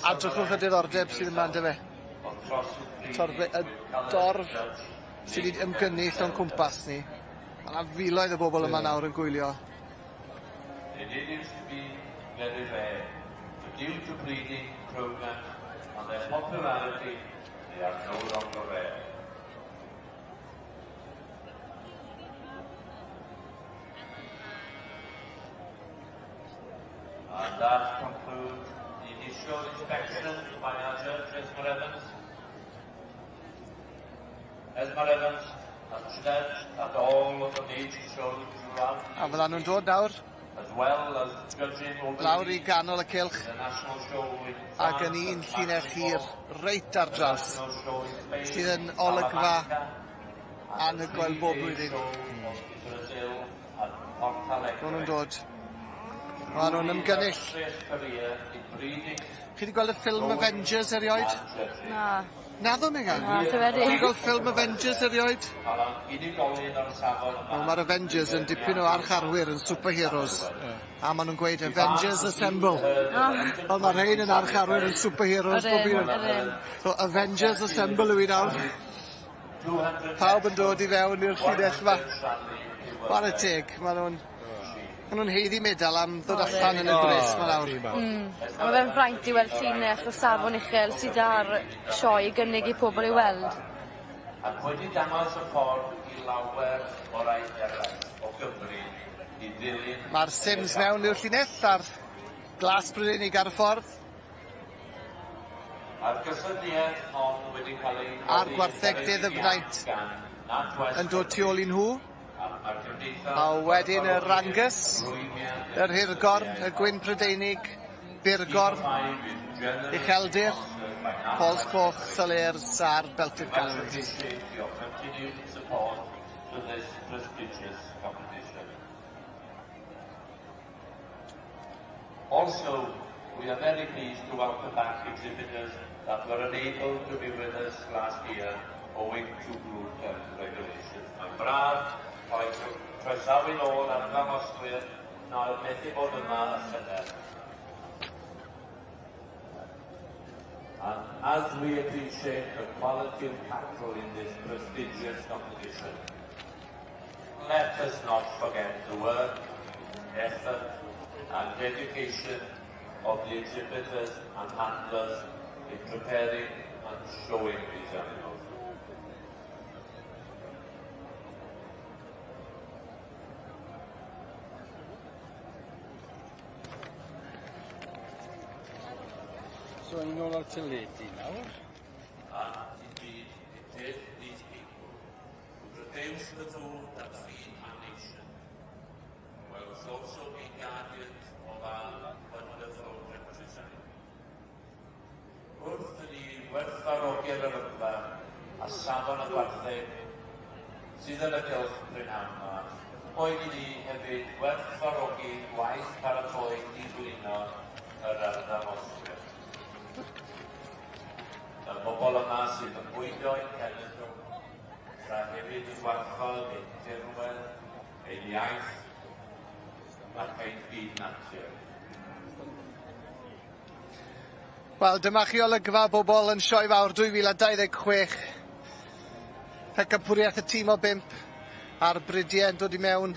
A drychwch y diddordeb sydd yma on'd yfe? Torfe y dorf sy 'di ymgynnull o'n cwmpas ni. Ma' 'na filoedd o bobol yma nawr yn gwylio. It used to be very rare, but due to breeding programs and their popularity, they are no longer rare. And that concludes the initial inspection by our judge, Esmor Evans. Esmor Evans has judged at all of the major shows throughout A fyddan nhw'n dod nawr as well as judging over lawr i ganol y cylch the national show in ac yn un llinell hir reit ar draws sydd yn olygfa anhygoel bob blwyddyn. Maen nhw'n dod. Maen nhw'n ymgynnull. Chi wedi gweld y ffilm Avengers erioed? Na. Naddo, Megan? Na, ti wedi. Chi wedi gweld ffilm Avengers erioed? Wel, mae'r Avengers yn dipyn o archarwyr yn superheroes. A maen nhw'n gweud "Avengers Assemble". Ond mae'r rhain yn archarwyr yn superheroes bob Ydyn, un. ydyn. So Avengers Assemble yw i nawr. Pawb yn dod i fewn i'r llinell yma. Chwarae teg, maen nhw'n haeddu medal am ddod allan yn y gwres 'ma nawr. A mae fe'n fraint i weld llinell o safon uchel sydd ar sioe i gynnig i pobl i weld. Ac wedi dangos y ffordd i lawer o rai eraill o Gymru i ddilyn. Mae'r Sims mewn i'r llinell a'r glas Brydeinig ar y ffordd. A'r gysyniad hon wedi cael ei A'r gwartheg de Ddyfnaint yn dod tu ôl i nhw. A wedyn yr Angus, yr Hirgorn, y Gwyn Prydeinig, Burgorn, Ucheldir, Pols Coch, Salers a'r Belted Galloways. Appreciate your continued support to this prestigious competition. Also, we are very pleased to welcome back exhibitors that were unable to be with us last year owing to blue regulations. Mae'n braf cael croesawu nôl arddangoswyr na oedd methu bod yma y llynedd. And as we appreciate the quality of cattle in this prestigious competition, let us not forget the work, effort and dedication of the exhibitors and handlers in preparing and showing these animals. So, ni'n nôl ar teledu nawr. And indeed, it is these people who produce the food that feed our nation, whilst also being guardians of our wonderful countryside. Wrth i ni werthfawrogi'r olygfa a safon y gwartheg sydd yn y cylch prynhawn yma, boed i ni hefyd werthfawrogi gwaith paratoi diflino yr arddangoswyr. Y bobl yma sydd yn bwydo ein cenedl, tra hefyd yn gwarchod ein tirwedd, ein iaith ac ein byd natur. Wel, dyma chi olygfa bobl yn Sioe Fawr 2026. Pencampwriaeth y tîm o bump a'r bridiau yn dod i mewn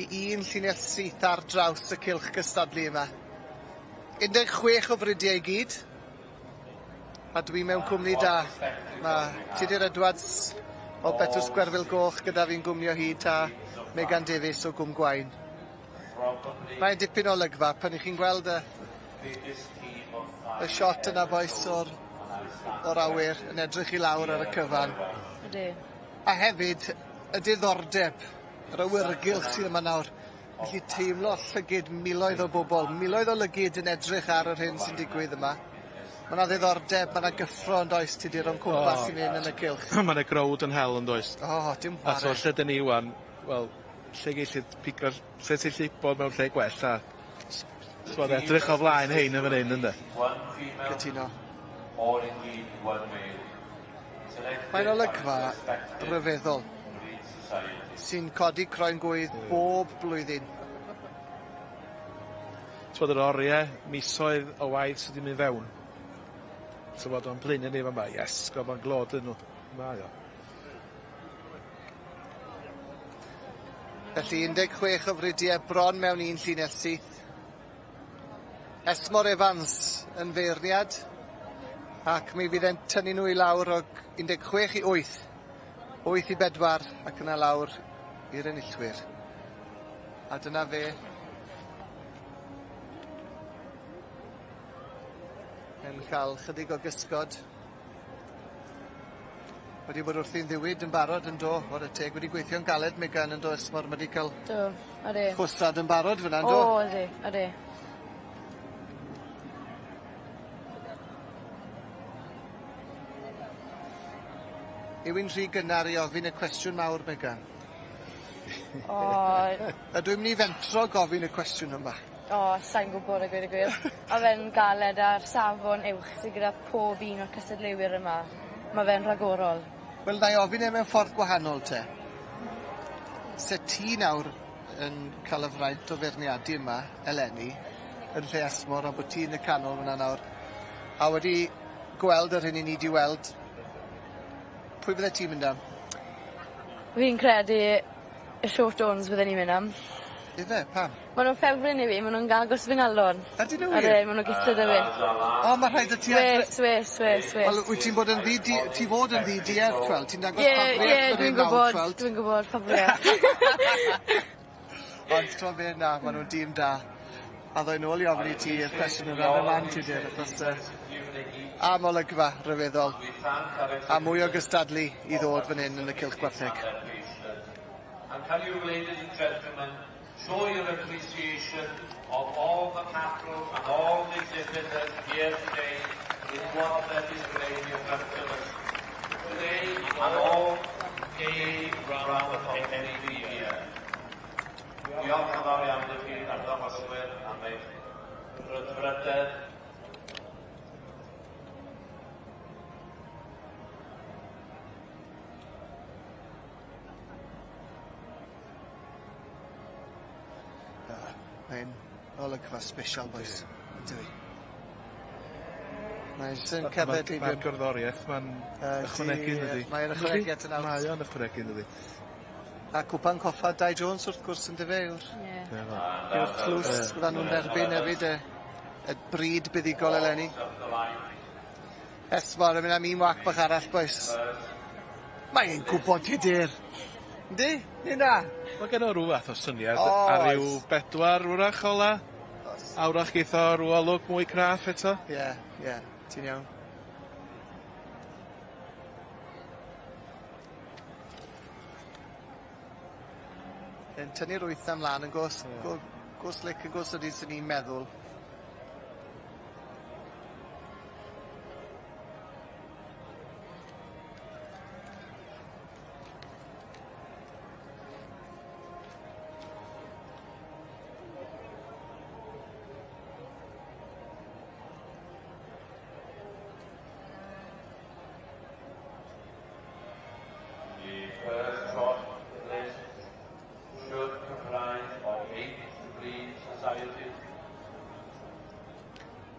i un llinell syth ar draws y cylch gystadlu yma. 16 o fridiau i gyd. A dwi mewn cwmni da. Mae Tudur Edwards o Betws Gwerfyl Goch gyda fi'n gwmni o hyd a Megan Davies o Gwm Gwaun. Mae'n dipyn o olygfa pan ych chi'n gweld y shot yna, bois, o'r awyr yn edrych i lawr ar y cyfan. Ydy. A hefyd y diddordeb, yr awyrgylch sydd yma nawr. Felly teimlo llygid miloedd o bobl, miloedd o lygid yn edrych ar yr hyn sy'n digwydd yma. Mae yna ddiddordeb, mae yna gyffro yn does, Tudur, o'n cwmpas i fynd yn y cylch. Mae yna growd yn hel yn does. O, dim A so chwarae. lle dyn ni wan, wel, lle gellid pigo, lle ti'n gallu bod mewn lle gwell a so edrych o flaen hein yn fan hyn, ynddo? One female Cytuno. or indeed one male. Mae'n olygfa ryfeddol Breed Society. sy'n codi croen gwydd bob blwyddyn. T'wod yr oriau, misoedd o waith sydd wedi mynd fewn. T'wod o'n blaenau ni fan 'ma, yes, gweld ma'n glod yn nhw. Mae o. Felly 16 o fridiau bron mewn un llinell syth. Esmor Evans yn feirniad. Ac mi fydd e'n tynnu nhw i lawr o 16 i 8. 8 i 4 ac yna lawr i'r enillwyr. A dyna fe. Yn cael chydig o gysgod. Wedi bod wrthi'n ddiwyd yn barod yn do, whare teg, wedi gweithio'n galed Megan yn do Esmor, ma' 'di ca'l... Do, odi. ...chwsad yn barod fyn 'na yndo? O ydi, ydi. Yw 'i'n rhy gynnar i ofyn y cwestiwn mawr Megan? O. Ydw i'n myn' i fentro gofyn y cwestiwn yma? O sai'n gwbod a gweud y gwir. Ma' fe'n galed a'r safon uwch sy gyda pob un o'r cystadleuwyr yma. Ma' fe'n rhagorol. Wel nâi ofyn e mewn ffordd gwahanol te. Se ti nawr yn ca'l y fraint o feirniadu yma eleni yn lle Esmor a bo' ti yn y canol fyn 'na nawr a wedi gweld yr hyn 'yn ni 'di weld pwy byddet ti'n mynd am? Fi'n credu y short horns bydden i'n myn' am. Yfe? Pam? Ma' nw'n ffefryn i fi ma' nw'n agos fy nghalon. Ydyn nw wir? Ydyn ma' nw'n gyto 'da fi. O ma' rhaid i ti edry-... Wes wes wes wes. Wel wyt ti'n bod yn ddi di- ti fod yn ddi duedd t'wel ti'n dangos Ie ffafrieth ie fan dwi'n hyn nawr gwbod t'weld. dwi'n gwbod ffafrieth. Ond t'mo' be' na ma' nw'n dîm da. A ddoi nôl i ofyn i ti y cwestiwn yna yn y man Tudur achos yy am olygfa ryfeddol. A mwy o gystadlu i ddod fan hyn yn y cylch gwartheg. And can you, ladies and gentlemen, show your appreciation of all the cattle and all the exhibitors here today in what that display you have given us today and all day round of every year. Diolch yn fawr iawn i chi arddangoswyr am eich brwdfrydedd. Mae'n olygfa sbesial bois, yndyw 'i? Mae jyst yn cerdded heibio. Ma'r gerddoriaeth ma'n ychwanegu yndydi? Mae'n ychwanegu at y naws. Mae o'n ychwanegu yndydi? A cwpan coffa Dai Jones wrth gwrs yndyfe yw'r... Ie. Yw'r tlws fyddan nw'n dderbyn hefyd y y bryd buddugol eleni. Esmor yn mynd am un wac bach arall bois. Mae e'n gwbod Tudur. Yndi? Ne' na? Ma' gen o rw fath o syniad ar ryw bedwar wrach ola. Oes. A wrach geith o rw olwg mwy craff eto. Ie, ie, ti'n iawn. Yn tynnu'r wyth am lan yn go s- go go slick yn go sydyn swn i'n meddwl. The first short list should comprise of eight breed societies.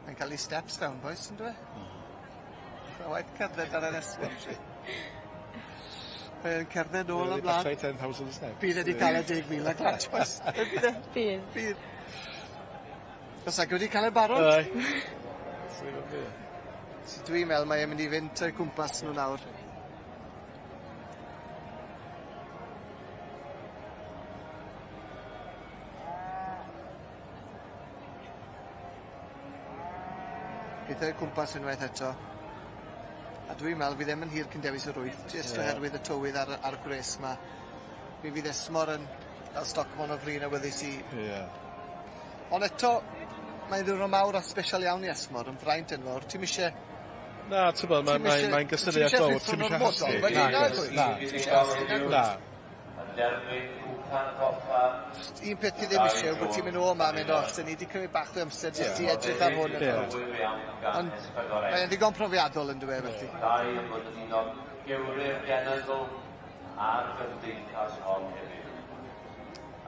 Mae'n cael ei steps down bois on'd yw e? Mae waith cerdded ar yr esgyrn. Mae e'n cerdded nôl a mlan. 10,000 steps. Bydd e 'di ca'l y 10,000 a clatch bois. Bydd e? Bydd. Bydd. Fysa wedi ca'l e barod. Aye. So dwi'n me'wl mae e'n mynd i fynd o'i cwmpas nw nawr. Bydd e o cwmpas unwaith eto. A dwi'n me'wl fydd ddim yn hir cyn dewis yr wyth jyst oherwydd y tywydd a'r a'r gwres 'ma. Mi fydd Esmor yn fel stocmon o flin awyddus i... Ie. Ond eto mae'n ddiwrnod mawr a sbesial iawn i Esmor yn fraint enfawr. Ti'm isie... Na t'bo' ma' mae mae'n gystadleuaeth fowr ti'm isie ormodol wedyn nagwyt? Na. Ti'm isie haslu nagwyt? Na. Yn derbyn cwpan coffa. Jyst un peth ti ddim isie yw bo' ti'n mynd o 'ma a mynd o sen i 'di cymryd bach o amser jyst i edrych ar hwn. Ie. Ond mae e'n ddigon profiadol on'd yw e felly. Dau yn bod yn un o gewri'r genedl a'r gymdeithas hon hefyd.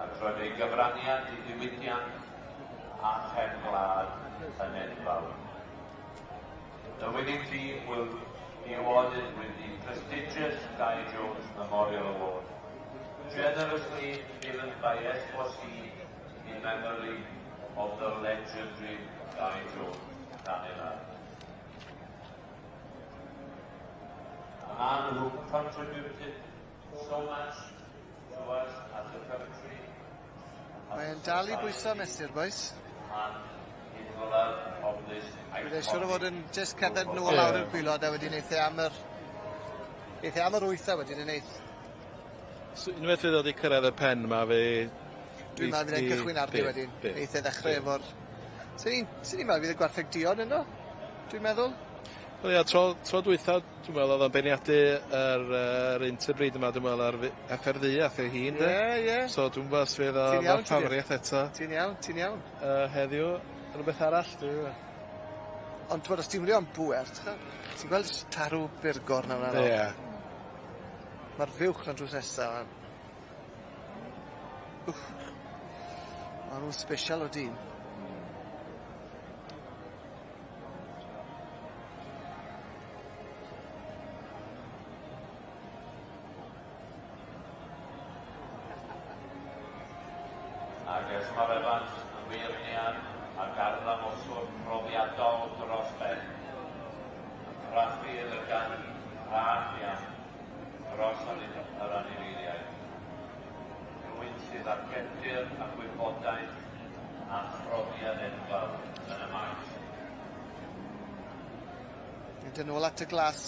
Ac roedd ei gyfraniad i ddiwydiant a chen gwlad yn enfawr. The winning team will be awarded with the prestigious Dai Jones Memorial Award, generously given by S4C in memory of the legendary Dai Jones. Daniel. man who contributed so much to us as a country. Mae'n dal i bwyso mesur, bois. And in the love of this Bydd e siŵr o fod yn jyst cerdded nôl lawr i'r gwylod a wedyn eith e am yr eith e am yr wyth a wedyn yn eith. So, unwaith fydd o wedi cyrraedd y pen 'ma fe... Dwi'n meddwl fydd e'n cychwyn arni wedyn. Neith e ddechrau efo'r... Swn i'n swn i'n meddwl fydd y gwartheg duon yno, dwi'n meddwl. Wel ia, tro, tro dwytha, dwi'n meddwl oedd o'n beirniadu yr, yr interbreed yma, dwi'n meddwl ar FRD ath ei hun, de? Ie, ie. So dwi'n gwybod os fydd o Ti'n iawn, fel ffafriaeth eto. Ti'n iawn, ti'n iawn. Heddiw, rhywbeth arall, dwi'n gwybod. Ond t'mod, os ti'n wylio am bŵer, ti'n gweld tarw burgor na hwnna? Ie. Mae'r fuwch na drws nesa. Wff. Ma' nhw'n special o dîm. Ac Esmor Evans yn feirniad ac arddangoswr profiadol dros ben. Yn craffu lygad rhad iawn dros yr anifeiliaid. Rhywun sydd â cefndir a gwybodaeth a phrofiad enfawr yn y maes. Mynd yn ôl at y glas.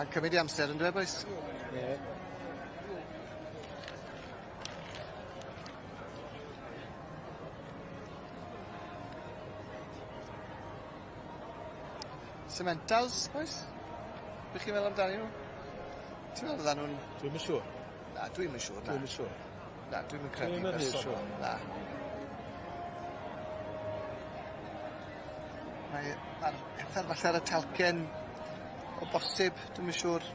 A'n cymryd i amser yn dweud, bois? Ie. Simmentals, bois? Be chi'n meddwl amdanyn nhw? Ti'n meddwl byddan nhw'n... Dwi'm yn siŵr. Na, dwi'm yn siŵr, na. Dwi'm yn siŵr. Na, dwi'm yn credu Dwi'm yn rhy bersonol. siŵr. Na. Mae ma'r heffer falle ar y talcen o bosib, dwi'm yn siŵr.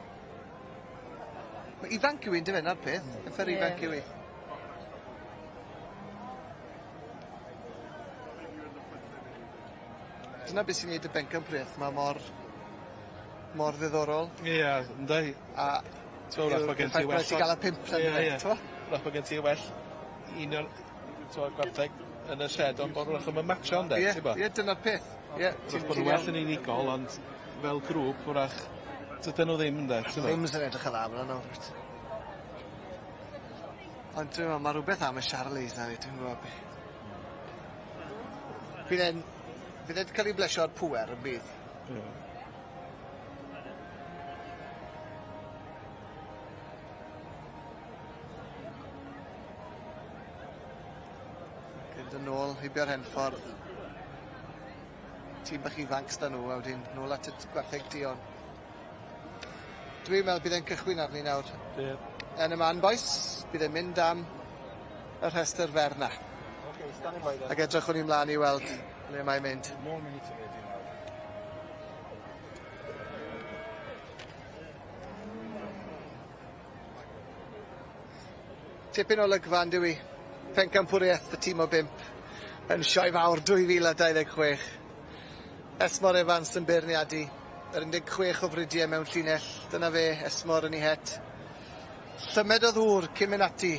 Mae ifanc yw un, dyfe, 'na'r peth. Heffer ifanc yw 'i. Dyna beth sy'n neud y bencampwriaeth 'ma mor mor ddiddorol. Ie, yndai. A T'mo' wrach bo' gen ti well... Ti ga'l y pump Ie, ie. t'mo'? Wrach bo' gen ti well un o'r t'mo' gwartheg yn y shed ond bod wrach ddim yn matsio ynde, Ie, t'bo'? ie, dyna'r peth. Ie, Wrach bod nhw well yn unigol ond fel grŵp wrach dydyn nhw ddim ynde, t'bo'? Ddim sy'n edrych yn dda fyna nawr. Ond dwi'n meddwl, ma' rhywbeth am y Charlies na fi, dwi'n gwybod be. Fydd e'n fydd e'n cael ei blesio ar pŵer yn bydd. Ie. Mynd yn ôl heibio'r henffordd. Tîm bach ifanc s'da nhw a wedyn nôl at y gwartheg duon. Dwi'n meddwl bydd e'n cychwyn arni nawr. Ie. Yn y man, bois, bydd e'n mynd am y rhestr fer 'na. Okay, standing by then. Ac edrychwn ni mlaen i weld le mae'n mynd. More than teledu nawr. Tipyn o olygfa on'd yw 'i? Pencampwriaeth y tîm o bump yn Sioe Fawr 2026. Esmor Evans yn beirniadu yr 16 o fridiau mewn llinell. Dyna fe, Esmor yn ei het. Llymed o ddŵr cyn mynd ati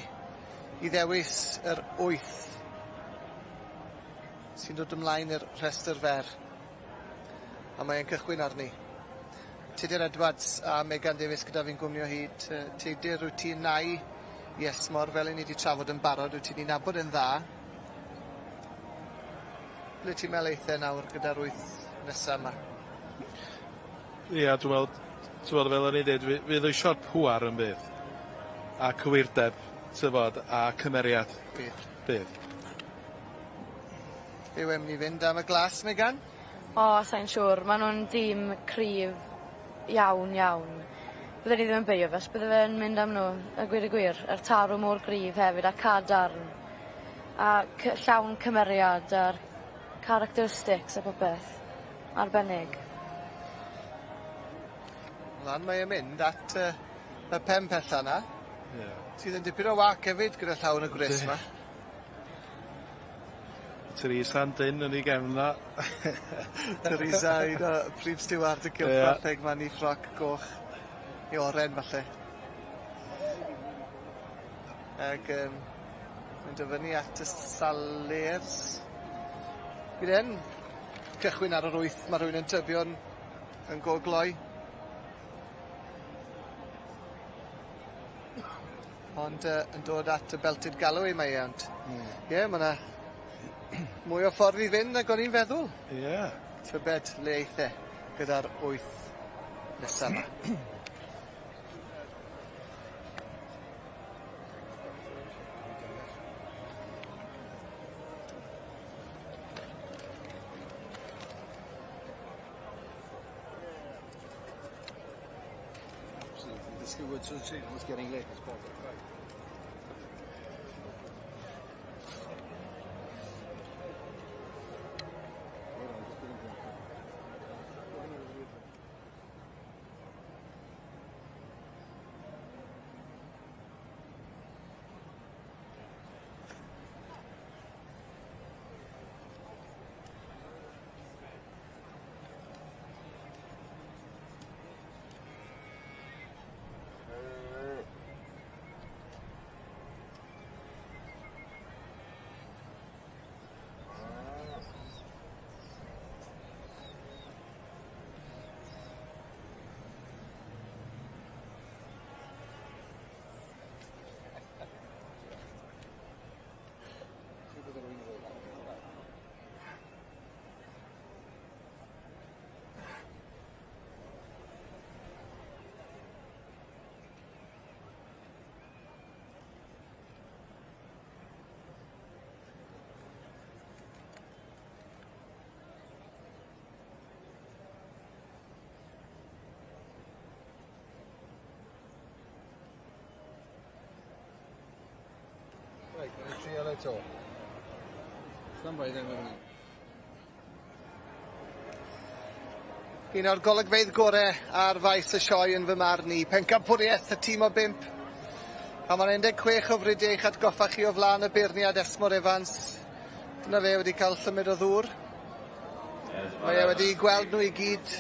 i ddewis yr 8 sy'n dod ymlaen i'r rhestr fer. A mae e'n cychwyn arni. Tudur Edwards a Megan Davies gyda fi'n gwmni o hyd. Tudur, wyt ti'n nai i Esmor, fel 'yn ni 'di trafod yn barod, wyt ti'n 'i nabod e'n dda. Ble ti'n me'wl eith e nawr gyda'r wyth nesa 'ma? Ia, dwi'n me'wl, t'mod fel o'n i'n deud, fydd o isio'r pŵar yn bydd. A cywirdeb, t'mod, a cymeriad. Bydd. Bydd. Yw e'n myn' i fynd am y glas, Megan? O, sai'n siŵr. Ma' nw'n dîm cryf iawn, iawn. Bydden i ddim yn beio fe os bydde fe'n mynd am nhw, a gweud y gwir. A'r tarw mor gryf hefyd, a cadarn. A llawn cymeriad a'r characteristics a popeth. Arbennig. Lan mae e'n mynd at y pen pella 'na. Ie. Sydd yn dipyn o wac hefyd gyda llaw yn y gwres 'ma. Teresa yn dynn yn ei gefn 'na. Teresa un o prif stiward y cylch gwartheg 'ma yn 'i ffroc goch. I oren falle. Ag mae'n dod fyny at y Salers. Bydd e'n Cychwyn ar yr 8, ma' rhywun yn tybio'n yn go gloi. Ond yn dod at y Belted Galloway mae e ond... Hmm. Ie ma' 'na mwy o ffordd i fynd nag o'n i'n feddwl. Ie. Tybed le eith e gyda'r wyth nesa 'ma. Absolutely. The stewards are saying it's getting late. It's 4:45. Right, gawn ni trial eto. Stand by then Melanie. Un o'r golygfeydd gore ar faes y sioe yn fy marn i. Pencampwriaeth y tîm o bump. A ma'n 16 o fridiau eich atgoffa chi o flaen y beirniad Esmor Evans. Dyna fe wedi cael llymyd o ddŵr. Mae e wedi gweld nhw i gyd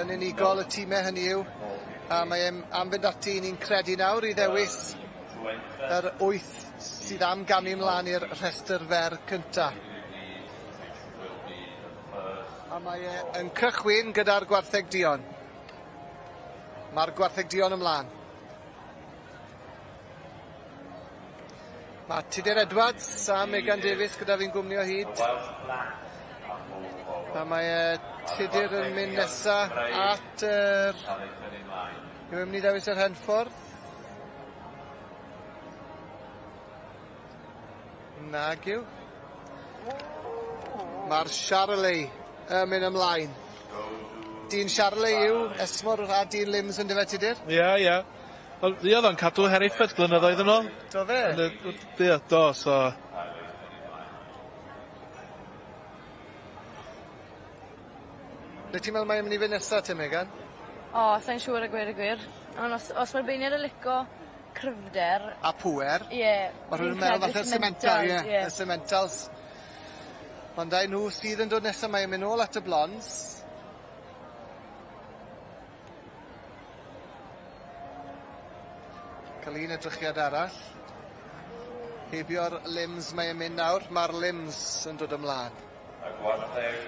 yn unigol, y timau hynny yw. A mae e'n am fynd ati ni'n credu nawr i ddewis yr wyth sydd am gamu mlaen i'r rhestr fer cynta. A mae e yn cychwyn gyda'r gwartheg duon. Mae'r gwartheg duon ymlaen. Mae Tudur Edwards a Megan Davies gyda fi'n gwmni o hyd. A mae e Tudur yn mynd nesa at yr... Yw e'n mynd i ddewis yr Henffordd? Nag yw. Mae'r Charolais yn mynd ymlaen. Dyn Charolais yw Esmor a dyn Lims yn dyfe Tudur? Ie, ie. Wel, fuodd o'n cadw Hereford blynyddoedd yn ôl. Do fe? Yn y, ie, do, so... Le ti'n meddwl mae'n mynd i fynd nesa te, Megan? O, sai'n siŵr a gweud y gwir. Ond os, os mae'r beirniad yn lico cryfder... A pŵer. Ie. Ma' rhywun yn meddwl falle'r Simmental, ie. Y Simmentals. Ond dau nhw sydd yn dod nesa, mae'n mynd nôl at y blonds. Cael un edrychiad arall. Heibio'r limbs mae e'n mynd nawr. Mae'r limbs yn dod ymlaen. Y gwartheg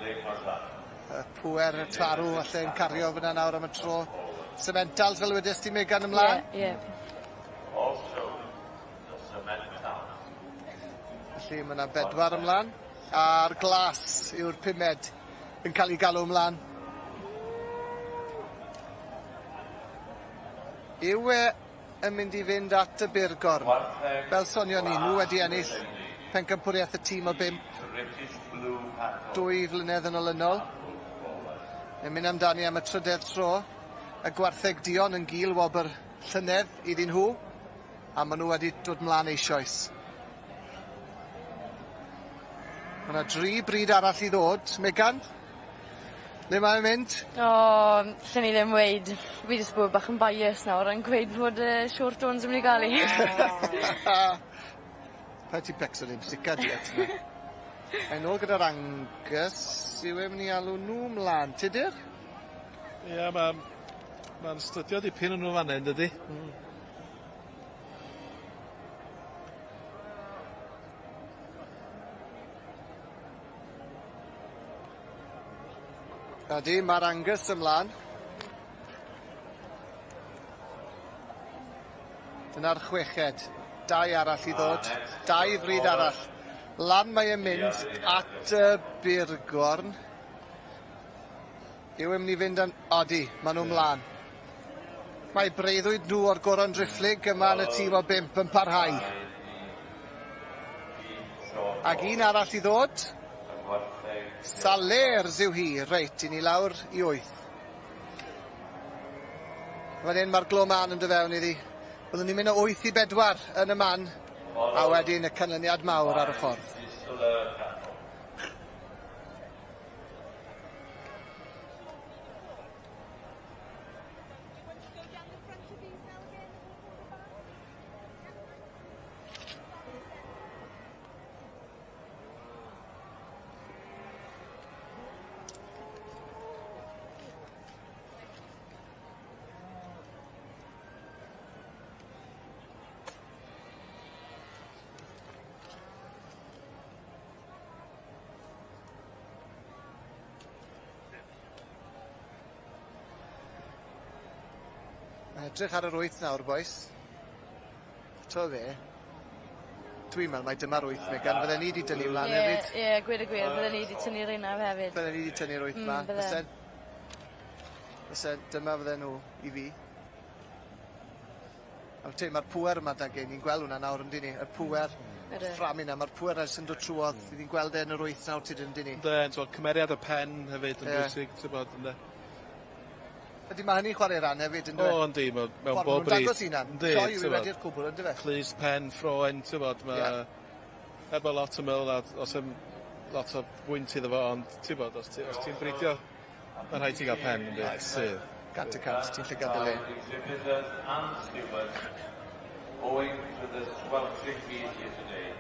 Limousin. Y pŵer y tarw falle yn cario fyna nawr am y tro. Simmentals fel wedes ti Megan ymlaen. Ie, ie. Also, the Simmentals. Felly mae yna bedwar ymlaen. A'r glas yw'r pumed yn cael ei galw ymlaen. Yw e yn mynd i fynd at y Burgorn? Fel sonion ni, nhw wedi ennill pencampwriaeth y tîm o bump 2 flynedd yn olynol. Yn mynd amdani am y trydedd tro. Y gwartheg duon yn gul wobr llynedd iddyn nhw, a maen nhw wedi dod mlaen eisoes. Mae yna dri bryd arall i ddod. Megan, le mae'n mynd? O, lle ni ddim weud. Fi jyst bod bach yn bias nawr yn gweud fod y short horns yn mynd i ga'l 'i. Paid ti becso ddim sica di at 'na. Mae nôl gyda'r Angus, yw e myn' i alw nw mlan, Tudur? Ie, ma'n ma'n stydio dipyn yn nhw fan 'yn dydi? Hmm. Ydy, mae'r Angus ymlaen. Dyna'r chweched. Dau arall i ddod. Dau fryd arall. Lan mae e'n mynd at y Burgorn. Yw e'n mynd i fynd am... Odi, maen nhw mlaen. Mae breuddwyd nhw o'r goron driphlyg yma yn y tîm o bump yn parhau. Ac un arall i ddod. Salers yw hi. Reit, i ni lawr i wyth. Fan hyn mae'r glo man yn dod fewn iddi. Byddwn ni'n mynd o 8 i 4 yn y man, a wedyn y canlyniad mawr ar y ffordd. Mae'n edrych ar yr wyth nawr, bois. To fe, dwi'n meddwl mai dyma'r wyth, Megan. Fydden ni 'di dynnu mlan hefyd. Ie, ie, gwir y gwir, fydden ni 'di tynnu reina hefyd. Fydden ni 'di tynnu'r wyth 'ma. Fysen. Fysen, dyma fydden nhw i fi. Nawr te, ma'r pŵer yma 'da gen, ni'n gweld hwnna nawr yndyn ni, y pŵer, y fframin 'na, ma'r pŵer 'na jyst yn dod trwodd, ni'n gweld e yn yr wyth nawr tyd yndyn ni? Yndyn, t'mod cymeriad y pen hefyd yn bwysig, t'bod ynde? Ydy, mae hynny'n chwarae rhan hefyd, yndyfe? O, yndi, mewn, mewn bob bryd. Dangos hunan. Yndi. Sioe yw i wedi'r cwbl, yndyfe? Clust, pen, ffroen, ti'n bod, mae... Yeah. Er bod lot yn meddwl nad os ym lot o bwynt iddo fo, ond ti'n bod, os ti'n ti bridio, mae'n rhaid ti gael pen, yndi? Sydd. 100%, ti'n llygad dy le. Exhibitors and stewards owing to the sweltering heat here today.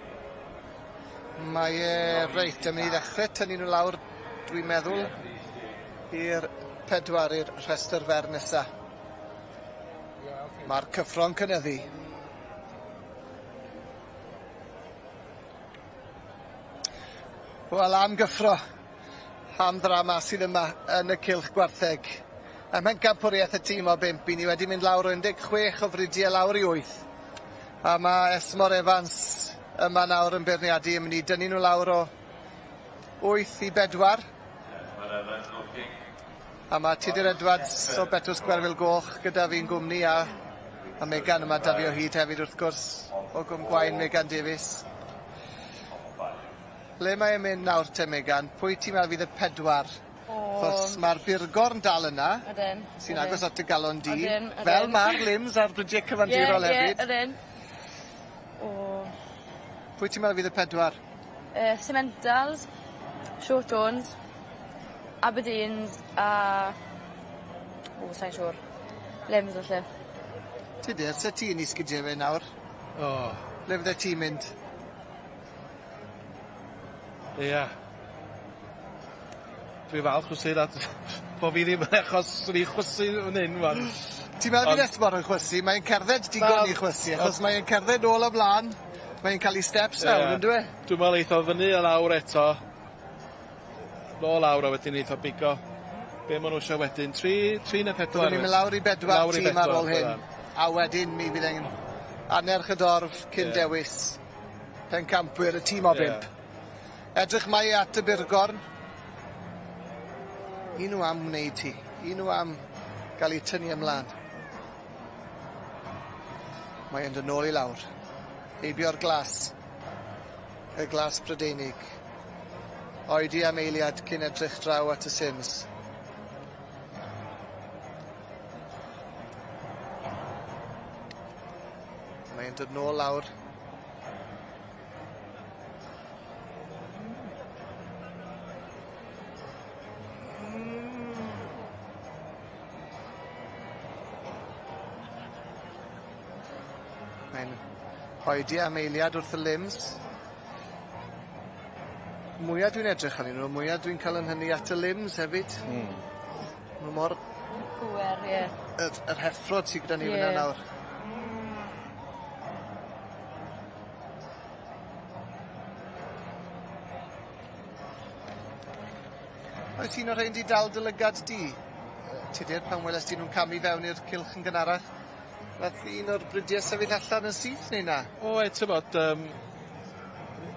Mae e reit, yn mynd i ddechrau tynnu nhw lawr, dwi'n meddwl, i'r pedwar i'r rhestr fer nesa. Mae'r cyffro'n cynyddu. Wel, am gyffro, am ddrama sydd yma yn y cylch gwartheg. Ym mhencampwriaeth y tîm o bump, i ni wedi mynd lawr o 16 o fridiau lawr i 8. A mae Esmor Evans yma nawr yn beirniadu yn mynd i dynnu nhw lawr o 8 i 4. A mae Tudur Edwards o Betws Gwerfyl Goch gyda fi'n gwmni a, a Megan yma da fi o hyd hefyd wrth gwrs o Gwm Gwaun, Megan Davies. Le mae e'n mynd nawr te Megan? Pwy ti'n meddwl fydd y pedwar? Achos mae'r Burgorn dal yna. Ydyn. Sy'n agos at dy galon di. Odyn odyn. Fel ma'r limbs a'r bridie cyfandirol hefyd. Ie ie ydyn. O. Pwy ti'n meddwl fydd y pedwar? Simmentals, Shorthorns, Aberdeens a o sai'n siŵr. Limbs falle. Tudur, se ti yn 'i sgidie fe nawr? O. Le fydde ti'n mynd? Ia. Dwi falch o sud at bo' fi ddim yn achos swn i chwysu fan 'yn ŵan. Ti'n meddwl bydd Esmor yn chwysu? Mae'n cerdded digon i chwysu achos mae'n cerdded nôl a mlan. Mae'n ca'l 'i steps nawr on'd yw e? Dwi'n me'wl eith o fyny a lawr eto. Nôl lawr a wedyn eith o bigo be' ma' nw isio wedyn. Tri tri ne' pedwar. Byddwn ni'n mynd lawr i bedwar tîm ar ôl hyn. A wedyn mi fydd e'n annerch y dorf cyn dewis pencampwyr y tîm o bump. Edrych mae at y burgorn. Un nhw am wneud hi. Un nhw am gael eu tynnu ymlaen. Mae e'n dod nôl i lawr. Heibio'r glas. Y glas Prydeinig. Oedi am eiliad cyn edrych draw at y Sims. Mae e'n dod nôl lawr. Mae'n oedi am eiliad wrth y limbs. Mwya dwi'n edrych arnyn nhw, mwya dwi'n cael yn hynny at y limbs hefyd. Ma' mor... Pŵer, ie. Yr yr heffrod sy gyda ni yeah. fyna nawr. Oes un o'r rhein 'di dal dy lygad di? Tudur, pan welest ti nw'n camu fewn i'r cylch yn gynharach? Nath un o'r brydie sefyll allan yn syth neu na? Oedd t'mod yym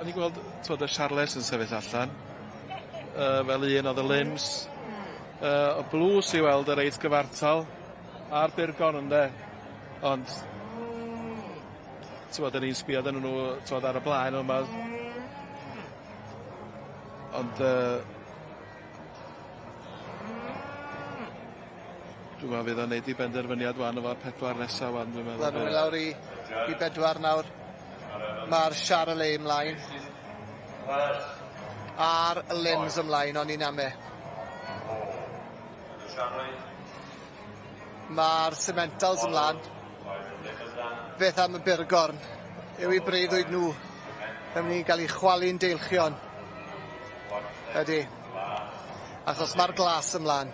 o'n i'n gweld t'mod y Charles yn sefyll allan fel un o'dd y limbs. Y Blues i weld yn reit gyfartal a'r Burgon ynde? Ond t'mod o'n i'n sbio arnyn nw t'mod ar y blaen on' ma' ond Dwi'n meddwl fydd o'n neud 'i benderfyniad ŵan efo'r pedwar nesa ŵan dwi'n meddwl. Wel ni'n mynd lawr i i bedwar nawr. Ma'r Charolais ymlaen. A'r Lims ymlaen o'n i'n ame. Ma'r Simmentals ymlaen. Beth am y Burgorn? Yw 'u breuddwyd nhw yn mynd i ga'l 'u chwalu'n deilchion? Ydi. Achos ma'r glas ymlan.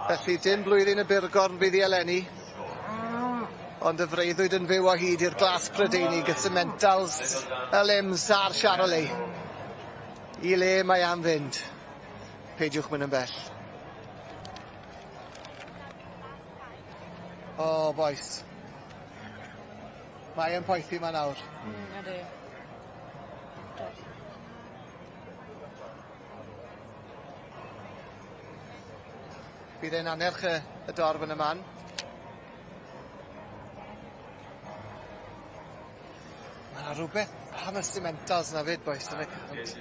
Felly dim blwyddyn y burgorn fydd hi eleni. Ond y freuddwyd yn fyw o hyd i'r glas Prydeinig, y Simmentals, y Lims a'r Charolais. I le mae am fynd? Peidiwch mynd yn bell. O, bois. Mae e'n poethi 'ma nawr. Ydi. Bydd e'n annerch y y dorf yn y man. Ma' 'na rwbeth am y Simmentals 'na 'fyd bois ond...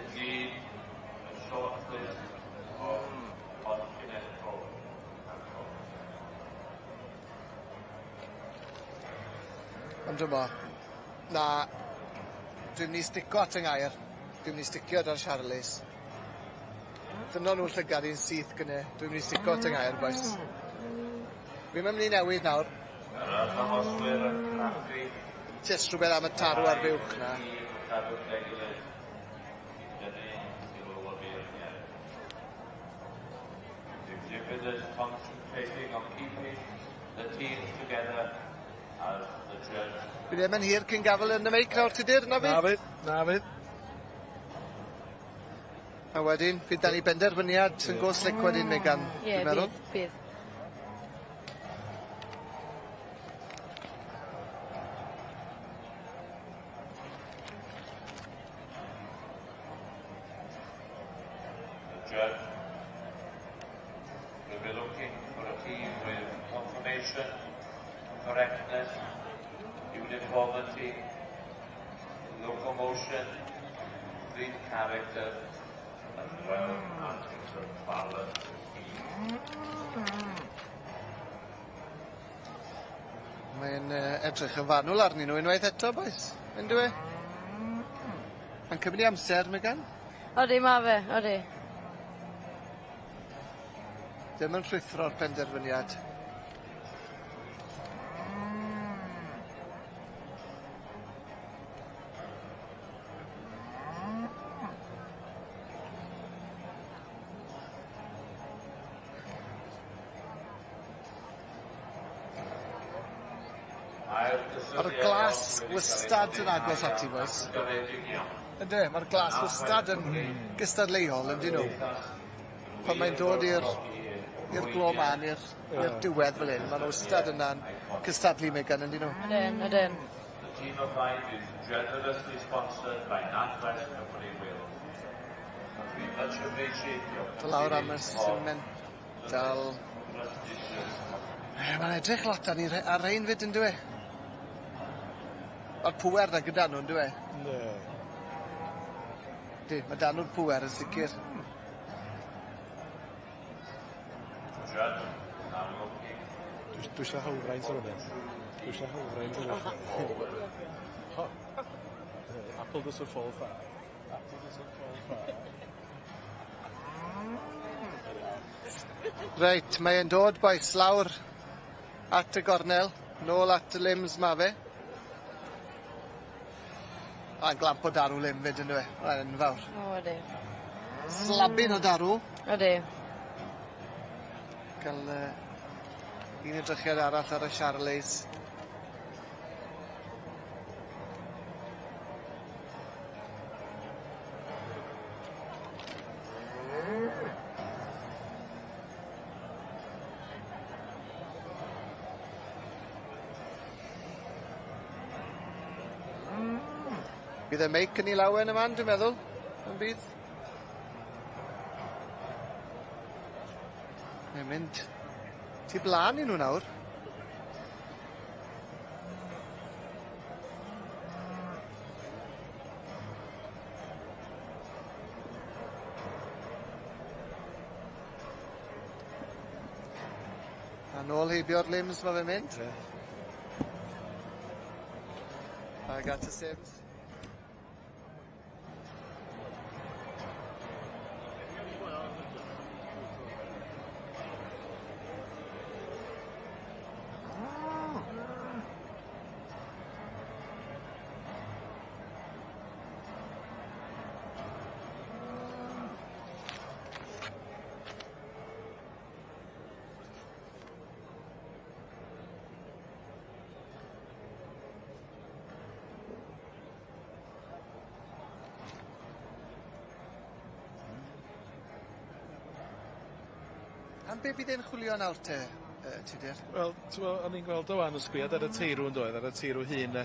Ond dyma, na, dwi'n mynd i stico at 'y ngair. Dwi'n mynd i sticio 'da'r Charlies. Dynon nhw'n llygad i'n syth gynne. Dwi'n mynd i stico at 'y ngair, bois. Fi'm yn mynd i newid nawr. Yr arddangoswyr yn craffu. Jyst rhywbeth am y tarw a'r fuwch 'na. Cadw gyda'i gilydd i dynnu sylw y beirniaid. The exhibitors concentrating on keeping the teams together as the judge. Bydd e ddim yn hir cyn gafel yn y meic nawr Tudur, na fydd? Na fydd, na fydd. A wedyn, fydd 'da ni benderfyniad yn go slick wedyn Megan, Ie, dwi'n meddwl. bydd, bydd. The judge will be looking for a team with conformation, correctness, uniformity, locomotion, breed character, as well as a balanced team. Mae'n edrych yn fanwl arnyn nhw unwaith eto, bois. Yndyw e? Mae'n cymryd amser, Megan. Odi, ma' fe, odi. Dim yn rhuthro'r penderfyniad. Ma'r glas wastad yn agos ati bois. Ynde, ma'r glas wastad yn gystadleuol yndyn nw? Pan mae'n dod i'r i'r glo mân i'r i'r diwedd fel 'yn ma' nw wastad yna'n cystadlu Megan yndyn nw? Ydyn ydyn. The team of five is generously sponsored by NatWest Company Wales. And we much appreciate your Do lawr am y continued support Simmental. prestigious Ma'n edrych lot arni ar rein 'fyd yndyw e? Ma'r pŵer 'na gyda nw yndyw e? Yndi. Ydi, ma' 'da nw'r pŵer yn sicir. Judge now looking Dwi isio hawlfraint ar hwnna. Dwi isio hawlfraint ar hwnna. Apple doesn't fall far. Apple doesn't fall far. Reit, mae e'n dod bois lawr at y gornel, nôl at y limbs ma' fe. A glamp o darw lim 'fyd on'd yw e? Mae'n enfawr. O ydi. Slabin o darw. Ydi. Ca'l un edrychiad arall ar y Charolais. Bydd y meic yn ei law yn y man, dwi'n meddwl, yn bydd? Mae'n mynd tu blaen i nhw nawr. A nôl heibio'r limbs ma' fe'n mynd. Ie. Ag at y Sims. Am be bydd e'n chwilio nawr te, yy Tudur? Wel, t'mo' o'n i'n gweld o wan yn sgwiad ar y teirw yn doedd, ar y teirw hŷn 'ne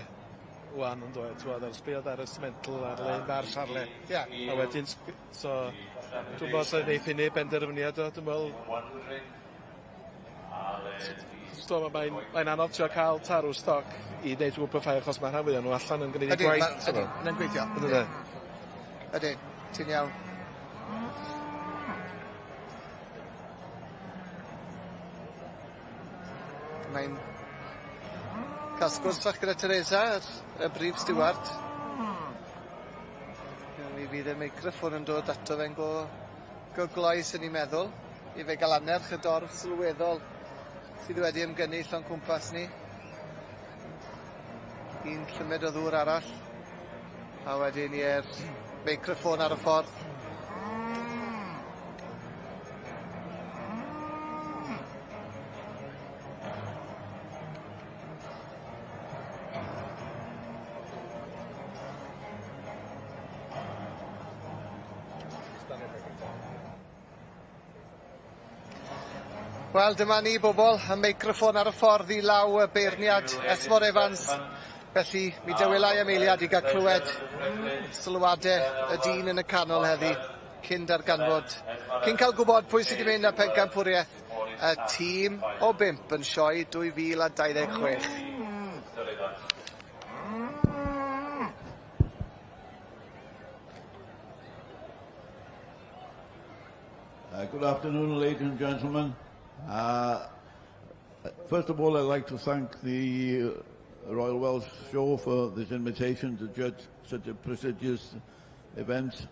wan yn doedd, t'mod ar sbïod ar y smental ar le ma'r siarle. Ie. A wedyn so dwi'm 'bo' os neith hynny benderfyniad o dwi me'wl So mae'n mae'n anodd trio ca'l tarw stoc i neud grŵp o ffair achos ma' rhan fwya o nw allan yn gneud eu gwaith. Ydi, ma'n gweithio. On'd yfe? Ydi, ti'n iawn. Mae'n ca'l sgwrs fach gyda Teresa, yr y brif stiward. Mi fydd y meicroffon yn dod ato fe'n go go gloi swn i'n meddwl, i fe ga'l annerch y dorf sylweddol sydd wedi ymgynnull o'n cwmpas ni. Un llymed o ddŵr arall, a wedyn ie'r meicroffon ar y ffordd. Wel, dyma ni, bobl, y meicroffon ar y ffordd i law y beirniad Esmor Evans. Felly, mi dawelai am eiliad i gael clywed sylwadau y dyn yn y canol heddi, cyn darganfod, cyn cael gwybod pwy sydd wedi mynd â phencampwriaeth y tîm o bump yn sioe 2026. Good afternoon, ladies and gentlemen. First of all, I'd like to thank the Royal Welsh Show for this invitation to judge such a prestigious event.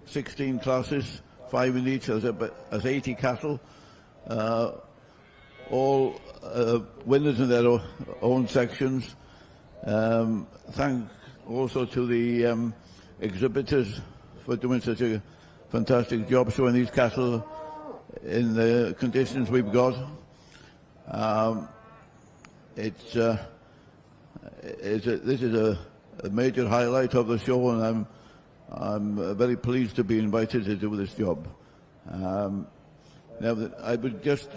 16 classes, 5 in each, as 80 cattle, all winners in their own sections. Thank also to the exhibitors for doing such a fantastic job showing these cattle in the conditions we've got. This is a major highlight of the show, and I'm very pleased to be invited to do this job. Now, I would just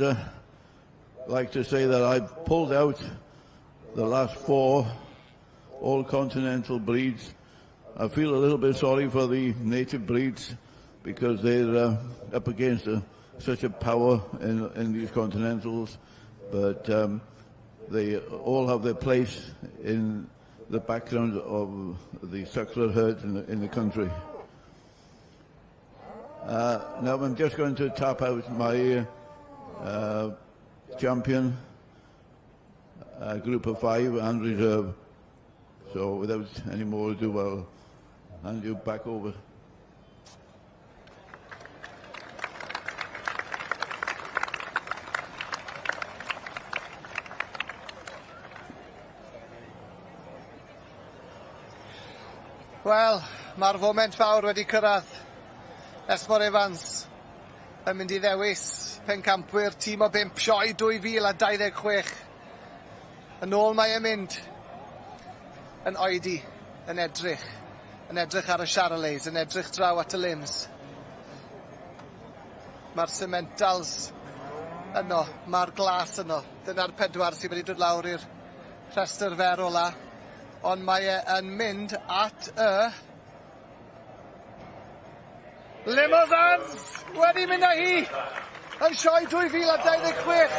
like to say that I've pulled out the last 4 all continental breeds. I feel a little bit sorry for the native breeds because they're up against such a power in these continentals, but they all have their place in the background of the suckler herd in the country. Now I'm just going to tap out my champion group of 5 and reserve. So without any more ado, I'll hand you back over. Wel, mae'r foment fawr wedi cyrraedd. Esmor Evans yn mynd i ddewis pencampwyr tîm o bump sioe 2026. Yn ôl mae e'n mynd yn oedi, yn edrych, yn edrych ar y Charolais, yn edrych draw at y limbs. Mae'r Simmentals yno, mae'r glas yno. Dyna'r pedwar sydd wedi dod lawr i'r rhestr fer ola. Ond mae e yn mynd at y Limousins! Wedi mynd â hi yn sioe 2026.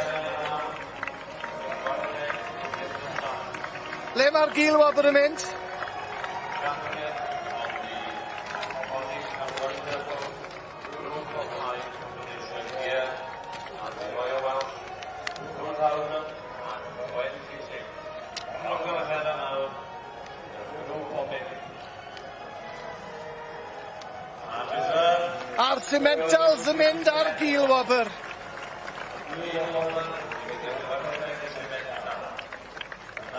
Le mae'r gilwobr yn mynd? A'r Simmentals yn mynd ar gilwobr.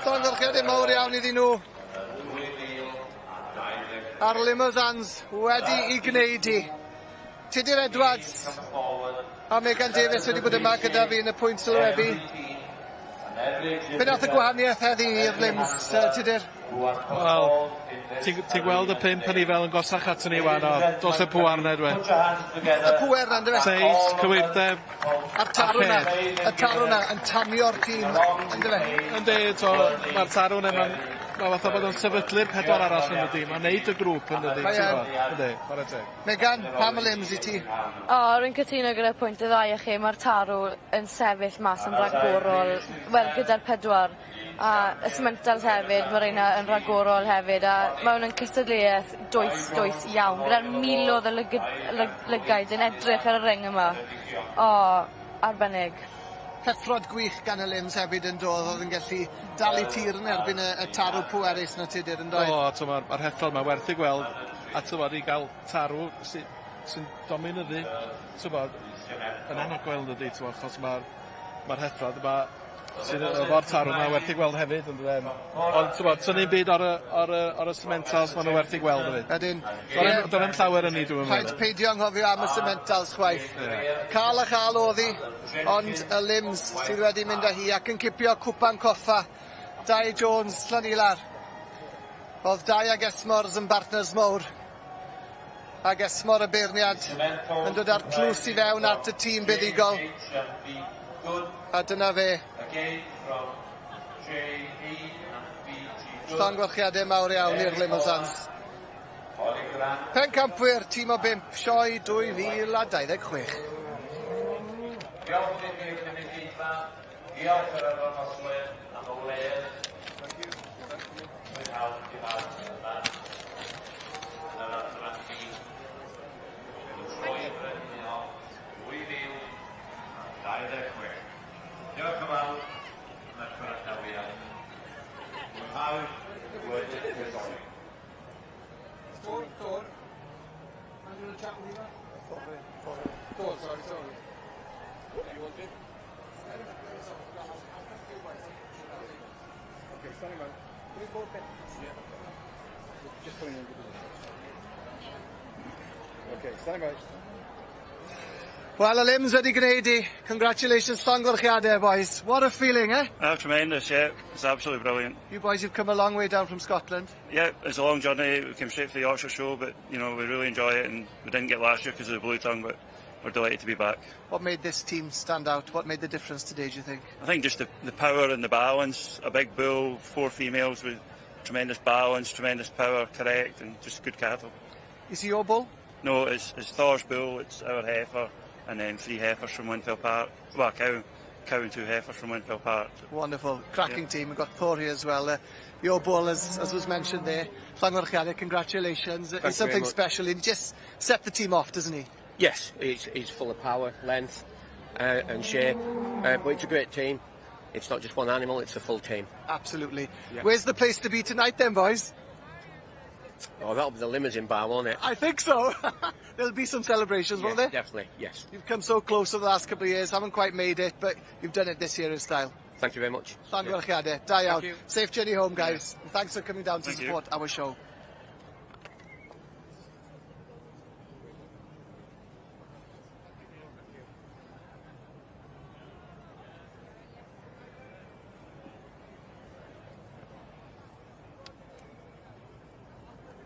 Llongyfarchiadau mawr iawn iddyn nhw. A'r Limousins wedi i gwneud hi. Tudur Edwards a Megan Davies wedi bod yma gyda fi yn y pwynt sylwebu. Be nath y gwahaniaeth heddi i'r Lims, Tudur? Wel, ti'n ti gweld y pump yn fel yn gosach aton ni wan, o, dos y pŵer 'na dwi. Y pŵer 'na yndyfe? Seis, cywirdeb, A'r tarw 'na, y tarw 'na yn tanio'r tîm, yndyfe? Yndi, to, mae'r tarw 'na, mae'n ma fatha bod o'n sefydlu'r pedwar arall yn y dîm, mae'n neud y grŵp yn y dîm, ti'n gwbod? Yndi, chwarae teg. Megan, pam y limbs i ti? O, rwy'n cytuno gyda pwynt y ddau o chi, mae'r tarw yn sefyll mas yn ragorol, wel, gyda'r pedwar, a y Simmentals hefyd, ma' reina yn ragorol hefyd, a ma' hwn yn cystadleuaeth dwys, dwys iawn, gyda'r milodd o lygid- lyg- lygaid yn edrych ar y ring yma. O, arbennig. Heffrod gwych gan y limbs hefyd yn dodd, oedd yn gallu dal eu tir yn erbyn y tarw pwerus 'na Tudur yn doedd? O, t'mo' ma'r heffrod 'ma werth ei gweld, a t'mod i ga'l tarw sy sy'n dominyddu, t'mod, yn anhygoel yndydi, t'mo' achos ma'r ma'r heffrod yma sydd efo'r tarw 'ma werth ei gweld hefyd on'd yfe? Ond t'mod tynnu'm byd ar y ar y ar y Simmentals ma' nw werth eu gweld hefyd. Ydyn. Do'n i'm llawer yn 'ny dwi'm yn meddwl. Rhaid peidio anghofio am y Simmentals chwaith. Cael a chael o'dd hi, ond y Lims sydd wedi mynd â hi ac yn cipio cwpan coffa. Dai Jones, Llanilar. O'dd Dai ag Esmors yn bartners mowr. Ag Esmor y beirniad yn dod â'r tlws i fewn at y tîm buddugol. A dyna fe. Llongyfarchiadau mawr iawn i'r Limousins. Pencampwyr tîm o bump, sioe 2026. Diolch i'r gynulleidfa, diolch yr arddangoswyr am y wledd. Prynhawn dydd Mawrth yma yn yr adran B. Yn y Sioe Frenhinol 2026. Diolch yn fawr am eich gwrandawiad. Mwynhau gweddill Nadolig. Thor, Thor. I'm going to chat with you now. Thor, Thor. Thor, sorry, sorry. You want it? Okay, standing by. Three, four, ten. Yeah. Just putting in good position. Okay, standing by. Wel, y Lims wedi gwneud i. Congratulations, llongyfarchiadau, boys. What a feeling, eh? Oh, tremendous, yeah. It's absolutely brilliant. You boys have come a long way down from Scotland. Yeah, it's a long journey. We came straight for the Yorkshire show, but, you know, we really enjoy it, and we didn't get last year because of the blue tongue, but we're delighted to be back. What made this team stand out? What made the difference today, do you think? I think just the power and the balance. A big bull, four females with tremendous balance, tremendous power, correct, and just good cattle. Is he your bull? No, it's Thor's bull, it's our heifer, and then three heifers from Whinfell Park. Well, a cow and two heifers from Whinfell Park. Wonderful. Cracking team. We've got Thor here as well. Your bull, as was mentioned there. Llongyfarchiadau, congratulations. Thank It's you very something much. special. He just set the team off, doesn't he? Yes, he's full of power, length, and shape. But it's a great team. It's not just one animal, it's a full team. Absolutely. Yeah. Where's the place to be tonight then, boys? Oh, that'll be the Limousin bar, won't it? I think so. There'll be some celebrations, won't Yeah, there? definitely, yes. You've come so close over the last couple of years, haven't quite made it, but you've done it this year in style. Thank you very much. Llongyfarchiadau. Da iawn. you. Safe journey home, guys. And thanks for coming down to Thank you. support our show.